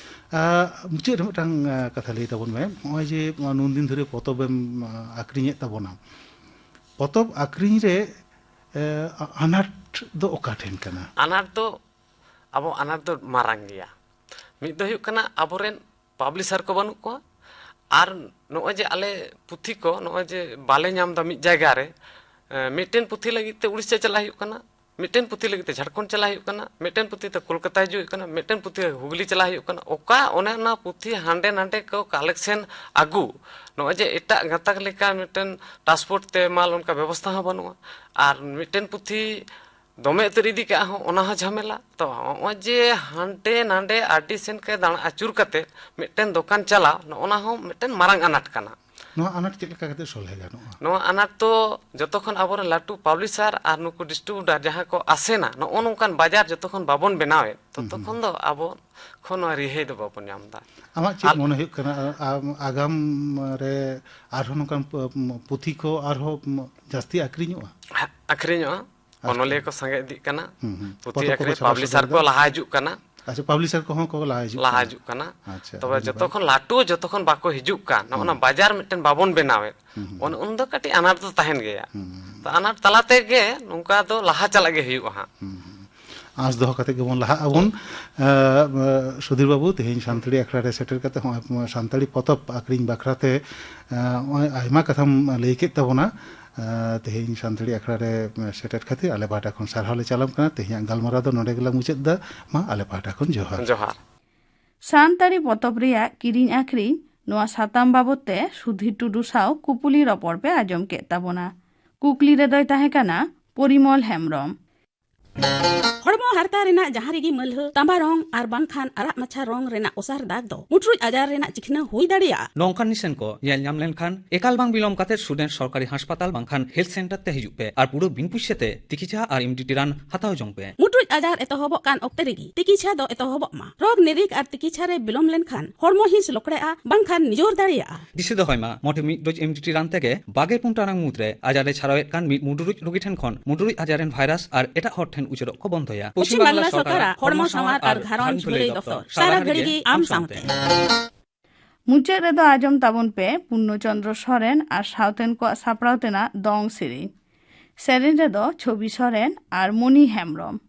ᱟ, ᱢᱩᱪᱟᱹᱫ ᱨᱮ ᱢᱤᱫᱴᱟᱝ, ᱟ, ᱠᱟᱛᱷᱟ ᱞᱟᱹᱭ ᱛᱟᱵᱚᱱ ᱢᱮ, ᱱᱚᱜᱼᱚᱭ ᱡᱮ ᱱᱩᱱ ᱫᱤᱱ ᱫᱷᱚᱨᱮ ᱯᱚᱛᱚᱵᱮᱢ, ᱟ, ᱟᱹᱠᱷᱨᱤᱧᱮᱫ ᱛᱟᱵᱚᱱᱟ, ᱯᱚᱛᱚᱵ ᱟᱹᱠᱷᱨᱤᱧ ᱨᱮ, ᱮ, ᱟ-, ᱟᱱᱟᱴ ᱫᱚ ᱚᱠᱟ ᱴᱷᱮᱱ ᱠᱟᱱᱟ? ᱟᱱᱟᱴ ᱫᱚ, ᱟᱵᱚ ᱟᱱᱟᱴ ᱫᱚ ᱢᱟᱨᱟᱝ ᱜᱮᱭᱟ᱾ ᱢᱤᱫ ᱫᱚ ᱦᱩᱭᱩᱜ ᱠᱟᱱᱟ ᱟᱵᱚᱨᱮᱱ publisher ᱠᱚ ᱵᱟᱹᱱᱩᱜ ᱠᱚᱣᱟ, ᱟᱨ ᱱᱚᱜᱼᱚᱭ ᱡᱮ ᱟᱞᱮ ᱯᱩᱛᱷᱤ ᱠᱚ ᱱᱚᱜᱼᱚᱭ ᱡᱮ ᱵᱟᱞᱮ ᱧᱟᱢ ᱮᱫᱟ ᱢᱤᱫ ᱡᱟᱭᱜᱟ ᱨᱮ, ᱮ, ᱢᱤᱫᱴᱮᱱ ᱯᱩᱛᱷᱤ ᱞᱟᱹᱜᱤᱫ ᱛᱮ ᱩᱲᱤᱥᱥᱟ ᱪᱟᱞᱟᱜ ᱦᱩᱭᱩᱜ ᱠᱟᱱᱟ, ᱢᱤᱫᱴᱮᱱ ᱯᱩᱛᱷᱤ ᱞᱟᱹᱜᱤᱫ ᱛᱮ ᱡᱷᱟᱲᱠᱷᱚᱸᱰ ᱪᱟᱞᱟᱜ ᱦᱩᱭᱩᱜ ᱠᱟᱱᱟ, ᱢᱤᱫᱴᱮᱱ ᱯᱩᱛᱷᱤ ᱛᱮ ᱠᱳᱞᱠᱟᱛᱟ ᱦᱤᱡᱩᱜ ᱦᱩᱭᱩᱜ ᱠᱟᱱᱟ, ᱢᱤᱫᱴᱮᱱ ᱯᱩᱛᱷᱤ ᱦᱩᱜᱽᱞᱤ ᱪᱟᱞᱟᱜ ᱦᱩᱭᱩᱜ ᱠᱟᱱᱟ᱾ ᱚᱠᱟ ᱚᱱᱮ ᱚᱱᱟ ᱯᱩᱛᱷᱤ ᱦᱟᱸᱰᱮ ᱱᱟᱰᱮ ᱠᱚ collection ᱟᱹᱜᱩ, ᱱᱚᱜᱼᱚᱭ ᱡᱮ ᱮᱴᱟᱜ ᱜᱟᱛᱟᱠ ᱞᱮᱠᱟ ᱢᱤᱫᱴᱮᱱ transport ᱛᱮ ᱢᱟᱞ ᱚᱱᱠᱟ ᱵᱮᱵᱚᱥᱛᱷᱟ ᱦᱚᱸ ᱵᱟᱹᱱᱩᱜᱼᱟ᱾ ᱟᱨ ᱢᱤᱫᱴᱮᱱ ᱯᱩᱛᱷᱤ ᱫᱚᱢᱮ ᱩᱛᱟᱹᱨ ᱤᱫᱤ ᱠᱟᱜ ᱦᱚᱸ, ᱚᱱᱟ ᱦᱚᱸ ᱡᱷᱟᱢᱮᱞᱟ᱾ ᱛᱚ, ᱱᱚᱜᱼᱚᱭ ᱡᱮ ᱦᱟᱸᱰᱮ ᱱᱟᱰᱮ ᱟᱹᱰᱤ ᱥᱮᱱ ᱠᱚ ᱫᱟᱬᱟ ᱟᱹᱪᱩᱨ ᱠᱟᱛᱮ ᱢᱤᱫᱴᱮᱱ ᱫᱚᱠᱟᱱ ᱪᱟᱞᱟᱣ, ᱱᱚᱜᱼᱚ ᱱᱟ ᱦᱚᱸ ᱢᱤᱫᱴᱮᱱ ᱢᱟᱨᱟᱝ ᱟᱱᱟᱴ ᱠᱟᱱᱟ᱾ ᱱᱚᱣᱟ ᱟᱱᱟᱴ ᱪᱮᱫ ᱞᱮᱠᱟ ᱠᱟᱛᱮ ᱥᱚᱞᱦᱮ ᱜᱟᱱᱚᱜᱼᱟ? ᱱᱚᱣᱟ ᱟᱱᱟᱴ ᱫᱚ ᱡᱚᱛᱚ ᱠᱷᱚᱱ ᱟᱵᱚᱨᱮᱱ ᱞᱟᱹᱴᱩ publisher ᱟᱨ ᱱᱩᱠᱩ distributor ᱡᱟᱦᱟᱸ ᱠᱚ ᱟᱥᱮᱱᱟ, ᱱᱚᱜᱼᱚ ᱱᱚᱝᱠᱟᱱ ᱵᱟᱡᱟᱨ ᱡᱚᱛᱚ ᱠᱷᱚᱱ ᱵᱟᱵᱚᱱ ᱵᱮᱱᱟᱣᱮᱫ, ᱛᱚᱛᱚ ᱦᱩᱸ, ᱦᱩᱸ᱾ ᱠᱷᱚᱱ ᱫᱚ ᱟᱵᱚ ᱠᱷᱚᱱ ᱱᱚᱣᱟ ᱨᱤᱦᱟᱹᱭ ᱫᱚ ᱵᱟᱵᱚᱱ ᱧᱟᱢ ᱮᱫᱟ᱾ ᱟᱢᱟᱜ ᱪᱮᱫ ᱟᱨ ᱢᱚᱱᱮ ᱦᱩᱭᱩᱜ ᱠᱟᱱᱟ, ᱟ-, ᱟᱢ ᱟᱜᱟᱢ ᱨᱮ ᱟᱨᱦᱚᱸ ᱱᱚᱝᱠᱟᱱ ᱯᱩ-, ᱯᱩᱛᱷᱤ ᱠᱚ ᱟᱨᱦᱚᱸ ᱡᱟᱹᱥᱛᱤ ᱟᱹᱠᱷᱨᱤᱧᱚᱜᱼᱟ? ᱟᱹᱠᱷᱨᱤᱧᱚᱜᱼᱟ᱾ ᱟᱪᱪᱷᱟ᱾ ᱚᱱᱚᱞᱤᱭᱟᱹ ᱠᱚ ᱥᱟᱸᱜᱮ ᱤᱫᱤᱜ ᱠᱟᱱᱟ, ᱦᱩᱸ, ᱦᱩᱸ᱾ ᱯᱩᱛᱷᱤ ᱯᱚᱛᱚᱵ ᱠᱚᱠᱚ ᱟᱹᱠᱷᱨᱤᱧ, ᱪᱷᱟᱯᱟ publisher ᱥᱚᱫᱚᱨ ᱠᱚ ᱮᱫᱟ᱾ ᱞᱟᱦᱟ ᱦᱤᱡᱩᱜ ᱠᱟᱱᱟ᱾ ᱟᱪᱪᱷᱟ, ᱯᱟᱵᱽᱞᱤᱥᱟᱨ ᱠᱚᱦᱚᱸ ᱠᱚ ᱞᱟᱦᱟ ᱦᱤᱡᱩᱜ ᱞᱟᱦᱟ ᱠᱟᱱᱟ᱾ ᱦᱤᱡᱩᱜ ᱠᱟᱱᱟ᱾ ᱟᱪᱪᱷᱟ, ᱛᱚᱵᱮ ᱟᱹᱰᱤ ᱡᱚᱛᱚ ᱱᱟᱯᱟᱭ᱾ ᱠᱷᱚᱱ ᱞᱟᱹᱴᱩ, ᱡᱚᱛᱚ ᱠᱷᱚᱱ ᱵᱟᱠᱚ ᱦᱤᱡᱩᱜ ᱠᱟᱱ, ᱱᱚᱜᱼᱚ ᱱᱟ ᱵᱟᱡᱟᱨ ᱢᱤᱫᱴᱮᱱ ᱵᱟᱵᱚᱱ ᱵᱮᱱᱟᱣᱮᱫ, ᱩᱱ ᱩᱱ ᱫᱚ ᱠᱟᱹᱴᱤᱡ ᱟᱱᱟᱴ ᱫᱚ ᱛᱟᱦᱮᱱ ᱜᱮᱭᱟ᱾ ᱛᱚ ᱟᱱᱟᱴ ᱛᱟᱞᱟ ᱛᱮᱜᱮ ᱱᱚᱝᱠᱟ ᱫᱚ ᱞᱟᱦᱟ ᱪᱟᱞᱟᱜ ᱜᱮ ᱦᱩᱭᱩᱜᱼᱟ ᱦᱟᱸᱜ᱾ ᱟᱸᱥ ᱫᱚᱦᱚ ᱠᱟᱛᱮ ᱜᱮᱵᱚᱱ ᱞᱟᱦᱟᱜ ᱟᱵᱚᱱ᱾ ᱟᱸ, ᱥᱩᱫᱷᱤᱨ ᱵᱟᱹᱵᱩ, ᱛᱮᱦᱮᱧ ᱥᱟᱱᱛᱟᱲᱤ ᱟᱠᱷᱲᱟ ᱨᱮ ᱥᱮᱴᱮᱨ ᱠᱟᱛᱮ ᱦᱚᱸᱜᱼᱚᱭ ᱥᱟᱱᱛᱟᱲᱤ ᱯᱚᱛᱚᱵ ᱟᱠᱷᱨᱤᱧ ᱵᱟᱠᱷᱨᱟ ᱛᱮ, ᱟᱸ, ᱱᱚᱜᱼᱚᱭ ᱟᱭᱢᱟ ᱠᱟᱛᱷᱟᱢ ᱞᱟᱹᱭ ᱠᱮᱫ ᱛᱟᱵᱚᱱᱟ᱾ ᱟᱸ, ᱛᱮᱦᱮᱧ ᱥᱟᱱᱛᱟᱲᱤ ᱟᱠᱷᱲᱟ ᱨᱮ ᱥᱮᱴᱮᱨ ᱠᱷᱟᱹᱛᱤᱨ ᱟᱞᱮ ᱯᱟᱦᱴᱟ ᱠᱷᱚᱱ ᱥᱟᱨᱦᱟᱣ ᱞᱮ ᱪᱟᱞᱟᱢ ᱠᱟᱱᱟ᱾ ᱛᱮᱦᱮᱧᱟᱜ ᱜᱟᱞᱢᱟᱨᱟᱣ ᱫᱚ ᱱᱚᱰᱮ ᱜᱮᱞᱟᱝ ᱢᱩᱪᱟᱹᱫ ᱮᱫᱟ᱾ ᱢᱟ, ᱟᱞᱮ ᱯᱟᱦᱴᱟ ᱠᱷᱚᱱ ᱡᱚᱦᱟᱨ᱾ ᱡᱚᱦᱟᱨ᱾ ᱥᱟᱱᱛᱟᱲᱤ ᱯᱚᱛᱚᱵ ᱨᱮᱭᱟᱜ ᱠᱤᱨᱤᱧ ᱟᱹᱠᱷᱨᱤᱧ, ᱱᱚᱣᱟ ᱥᱟᱛᱟᱢ ᱵᱟᱵᱚᱫ ᱛᱮ ᱥᱩᱫᱷᱤᱨ ᱴᱩᱰᱩ ᱥᱟᱶ ᱠᱩᱯᱩᱞᱤ ᱨᱚᱯᱚᱲ ᱯᱮ ᱟᱸᱡᱚᱢ ᱠᱮᱫ ᱛᱟᱵᱚᱱᱟ᱾ ᱠᱩᱠᱞᱤ ᱨᱮᱫᱚᱭ ᱛᱟᱦᱮᱸ ᱠᱟᱱᱟ ᱯᱚᱨᱤᱢᱚᱞ ᱦᱮᱢᱵᱽᱨᱚᱢ᱾ ᱦᱚᱲᱢᱚ ᱦᱟᱨᱛᱟ ᱨᱮᱱᱟᱜ ᱡᱟᱦᱟᱸ ᱨᱮᱜᱮ ᱢᱟᱹᱞᱦᱟᱹ, ᱛᱟᱸᱵᱟ ᱨᱚᱝ ᱟᱨ ᱵᱟᱝᱠᱷᱟᱱ ᱟᱨᱟᱜ ᱢᱟᱪᱷᱟ ᱨᱚᱝ ᱨᱮᱱᱟᱜ ᱚᱥᱟᱨ ᱫᱟᱜᱽ ᱫᱚ ᱢᱩᱴᱨᱩᱡ ᱟᱡᱟᱨ ᱨᱮᱱᱟᱜ ᱪᱤᱠᱷᱱᱟᱹ ᱦᱩᱭ ᱫᱟᱲᱮᱭᱟᱜᱼᱟ᱾ ᱱᱚᱝᱠᱟᱱ ᱱᱤᱥᱟᱹᱱ ᱠᱚ ᱧᱮᱞ ᱧᱟᱢ ᱞᱮᱱᱠᱷᱟᱱ ᱮᱠᱟᱞ ᱵᱟᱝ ᱵᱤᱞᱚᱢ ᱠᱟᱛᱮ ᱥᱩᱰᱮᱱ ᱥᱚᱨᱠᱟᱨᱤ ᱦᱟᱥᱯᱟᱛᱟᱞ ᱵᱟᱝᱠᱷᱟᱱ ᱦᱮᱞᱛᱷ ᱥᱮᱱᱴᱟᱨ ᱛᱮ ᱦᱤᱡᱩᱜ ᱯᱮ ᱟᱨ ᱯᱩᱨᱟᱹ ᱵᱤᱱ ᱯᱩᱭᱥᱟᱹ ᱛᱮ ᱛᱤᱠᱤᱪᱷᱟ ᱟᱨ ᱮᱢ ᱰᱤ ᱴᱤ ᱨᱟᱱ ᱦᱟᱛᱟᱣ ᱡᱚᱝ ᱯᱮ᱾ ᱢᱩᱴᱨᱩᱡ ᱟᱡᱟᱨ ᱮᱛᱚᱦᱚᱵᱚᱜ ᱠᱟᱱ ᱚᱠᱛᱮ ᱨᱮᱜᱮ ᱛᱤᱠᱤᱪᱷᱟ ᱫᱚ ᱮᱛᱚᱦᱚᱵᱚᱜ ᱢᱟ᱾ ᱨᱳᱜᱽ ᱱᱤᱨᱤᱠ ᱟᱨ ᱛᱤᱠᱤᱪᱷᱟ ᱨᱮ ᱵᱤᱞᱚᱢ ᱞᱮᱱᱠᱷᱟᱱ ᱦᱚᱲᱢᱚ ᱦᱤᱸᱥ ᱞᱚᱠᱲᱮᱜᱼᱟ ᱵᱟᱝᱠᱷᱟᱱ ᱱᱤᱡᱚᱨ ᱫᱟᱲᱮᱭᱟᱜᱼᱟ᱾ ᱫᱤᱥᱟᱹ ᱫᱚᱦᱚᱭ ᱢᱟ, ᱢᱚᱴᱷᱮ ᱢᱤᱫ ᱰᱳᱡᱽ ᱮᱢ ᱰᱤ ᱴᱤ ᱨᱟᱱ ᱛᱮᱜᱮ ᱵᱟᱜᱮ ᱯᱩᱱ ᱴᱟᱲᱟᱝ ᱢᱩᱫᱽᱨᱮ ᱟᱡᱟᱨ ᱮ ᱪᱷᱟᱨᱟᱣᱮᱫ ᱠᱟᱱ ᱢᱤᱫ ᱢᱩᱰᱨᱩᱡ ᱨᱳᱜᱤ ᱴᱷᱮᱱ ᱠᱷᱚᱱ ᱢᱩᱰᱨᱩᱡ ᱟᱡᱟᱨ ᱨᱮᱱ ᱵᱷᱟᱭᱨᱟᱥ ᱟᱨ ᱮᱴᱟᱜ ᱦᱚᱲ ᱴᱷᱮᱱ ᱩᱪᱟᱹᱲᱚᱜ ᱠᱚ ᱵᱚᱱᱫᱚᱭᱟ᱾ ᱯᱚᱪᱷᱤᱢ ᱵᱟᱝᱞᱟ ᱥᱚᱨᱠᱟᱨᱟᱜ ᱦᱚᱲᱢᱚ ᱥᱟᱶᱟᱨ ᱟᱨ ᱜᱷᱟᱨᱚᱸᱡᱽ ᱵᱷᱟᱹᱞᱟᱹᱭ ᱫᱚᱯᱛᱚᱨ, ᱥᱟᱨᱟ ᱜᱷᱟᱹᱲᱤ ᱜᱮ ᱟᱢ ᱥᱟᱶᱛᱮ᱾ ᱢᱩᱪᱟᱹᱫ ᱨᱮᱫᱚ ᱟᱸᱡᱚᱢ ᱛᱟᱵᱚᱱ ᱯᱮ ᱯᱩᱨᱱᱚ ᱪᱚᱸᱫᱽᱨᱚ ᱥᱚᱨᱮᱱ ᱟᱨ ᱥᱟᱶᱛᱮᱱ ᱠᱚᱣᱟᱜ ᱥᱟᱯᱲᱟᱣ ᱛᱮᱱᱟᱜ ᱫᱚᱝ ᱥᱮᱨᱮᱧ᱾ ᱥᱮᱨᱮᱧ ᱨᱮᱫᱚ ᱪᱷᱚᱵᱤ ᱥᱚᱨᱮᱱ ᱟᱨ ᱢᱚᱱᱤ ᱦᱮᱢᱵᱽᱨᱚᱢ᱾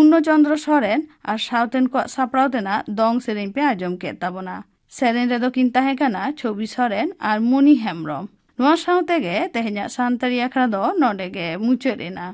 ᱯᱩᱨᱱᱚ ᱪᱚᱸᱫᱽᱨᱚ ᱥᱚᱨᱮᱱ ᱟᱨ ᱥᱟᱶᱛᱮᱱ ᱠᱚᱣᱟᱜ ᱥᱟᱯᱲᱟᱣ ᱛᱮᱱᱟᱜ ᱫᱚᱝ ᱥᱮᱨᱮᱧ ᱯᱮ ᱟᱸᱡᱚᱢ ᱠᱮᱫ ᱛᱟᱵᱚᱱᱟ᱾ ᱥᱮᱨᱮᱧ ᱨᱮᱫᱚ ᱠᱤᱱ ᱛᱟᱦᱮᱸ ᱠᱟᱱᱟ ᱪᱷᱚᱵᱤ ᱥᱚᱨᱮᱱ ᱟᱨ ᱢᱩᱱᱤ ᱦᱮᱢᱵᱽᱨᱚᱢ᱾ ᱱᱚᱣᱟ ᱥᱟᱶ ᱛᱮᱜᱮ ᱛᱮᱦᱮᱧᱟᱜ ᱥᱟᱱᱛᱟᱲᱤ ᱟᱠᱷᱲᱟ ᱫᱚ ᱱᱚᱰᱮ ᱜᱮ ᱢᱩᱪᱟᱹᱫ ᱮᱱᱟ᱾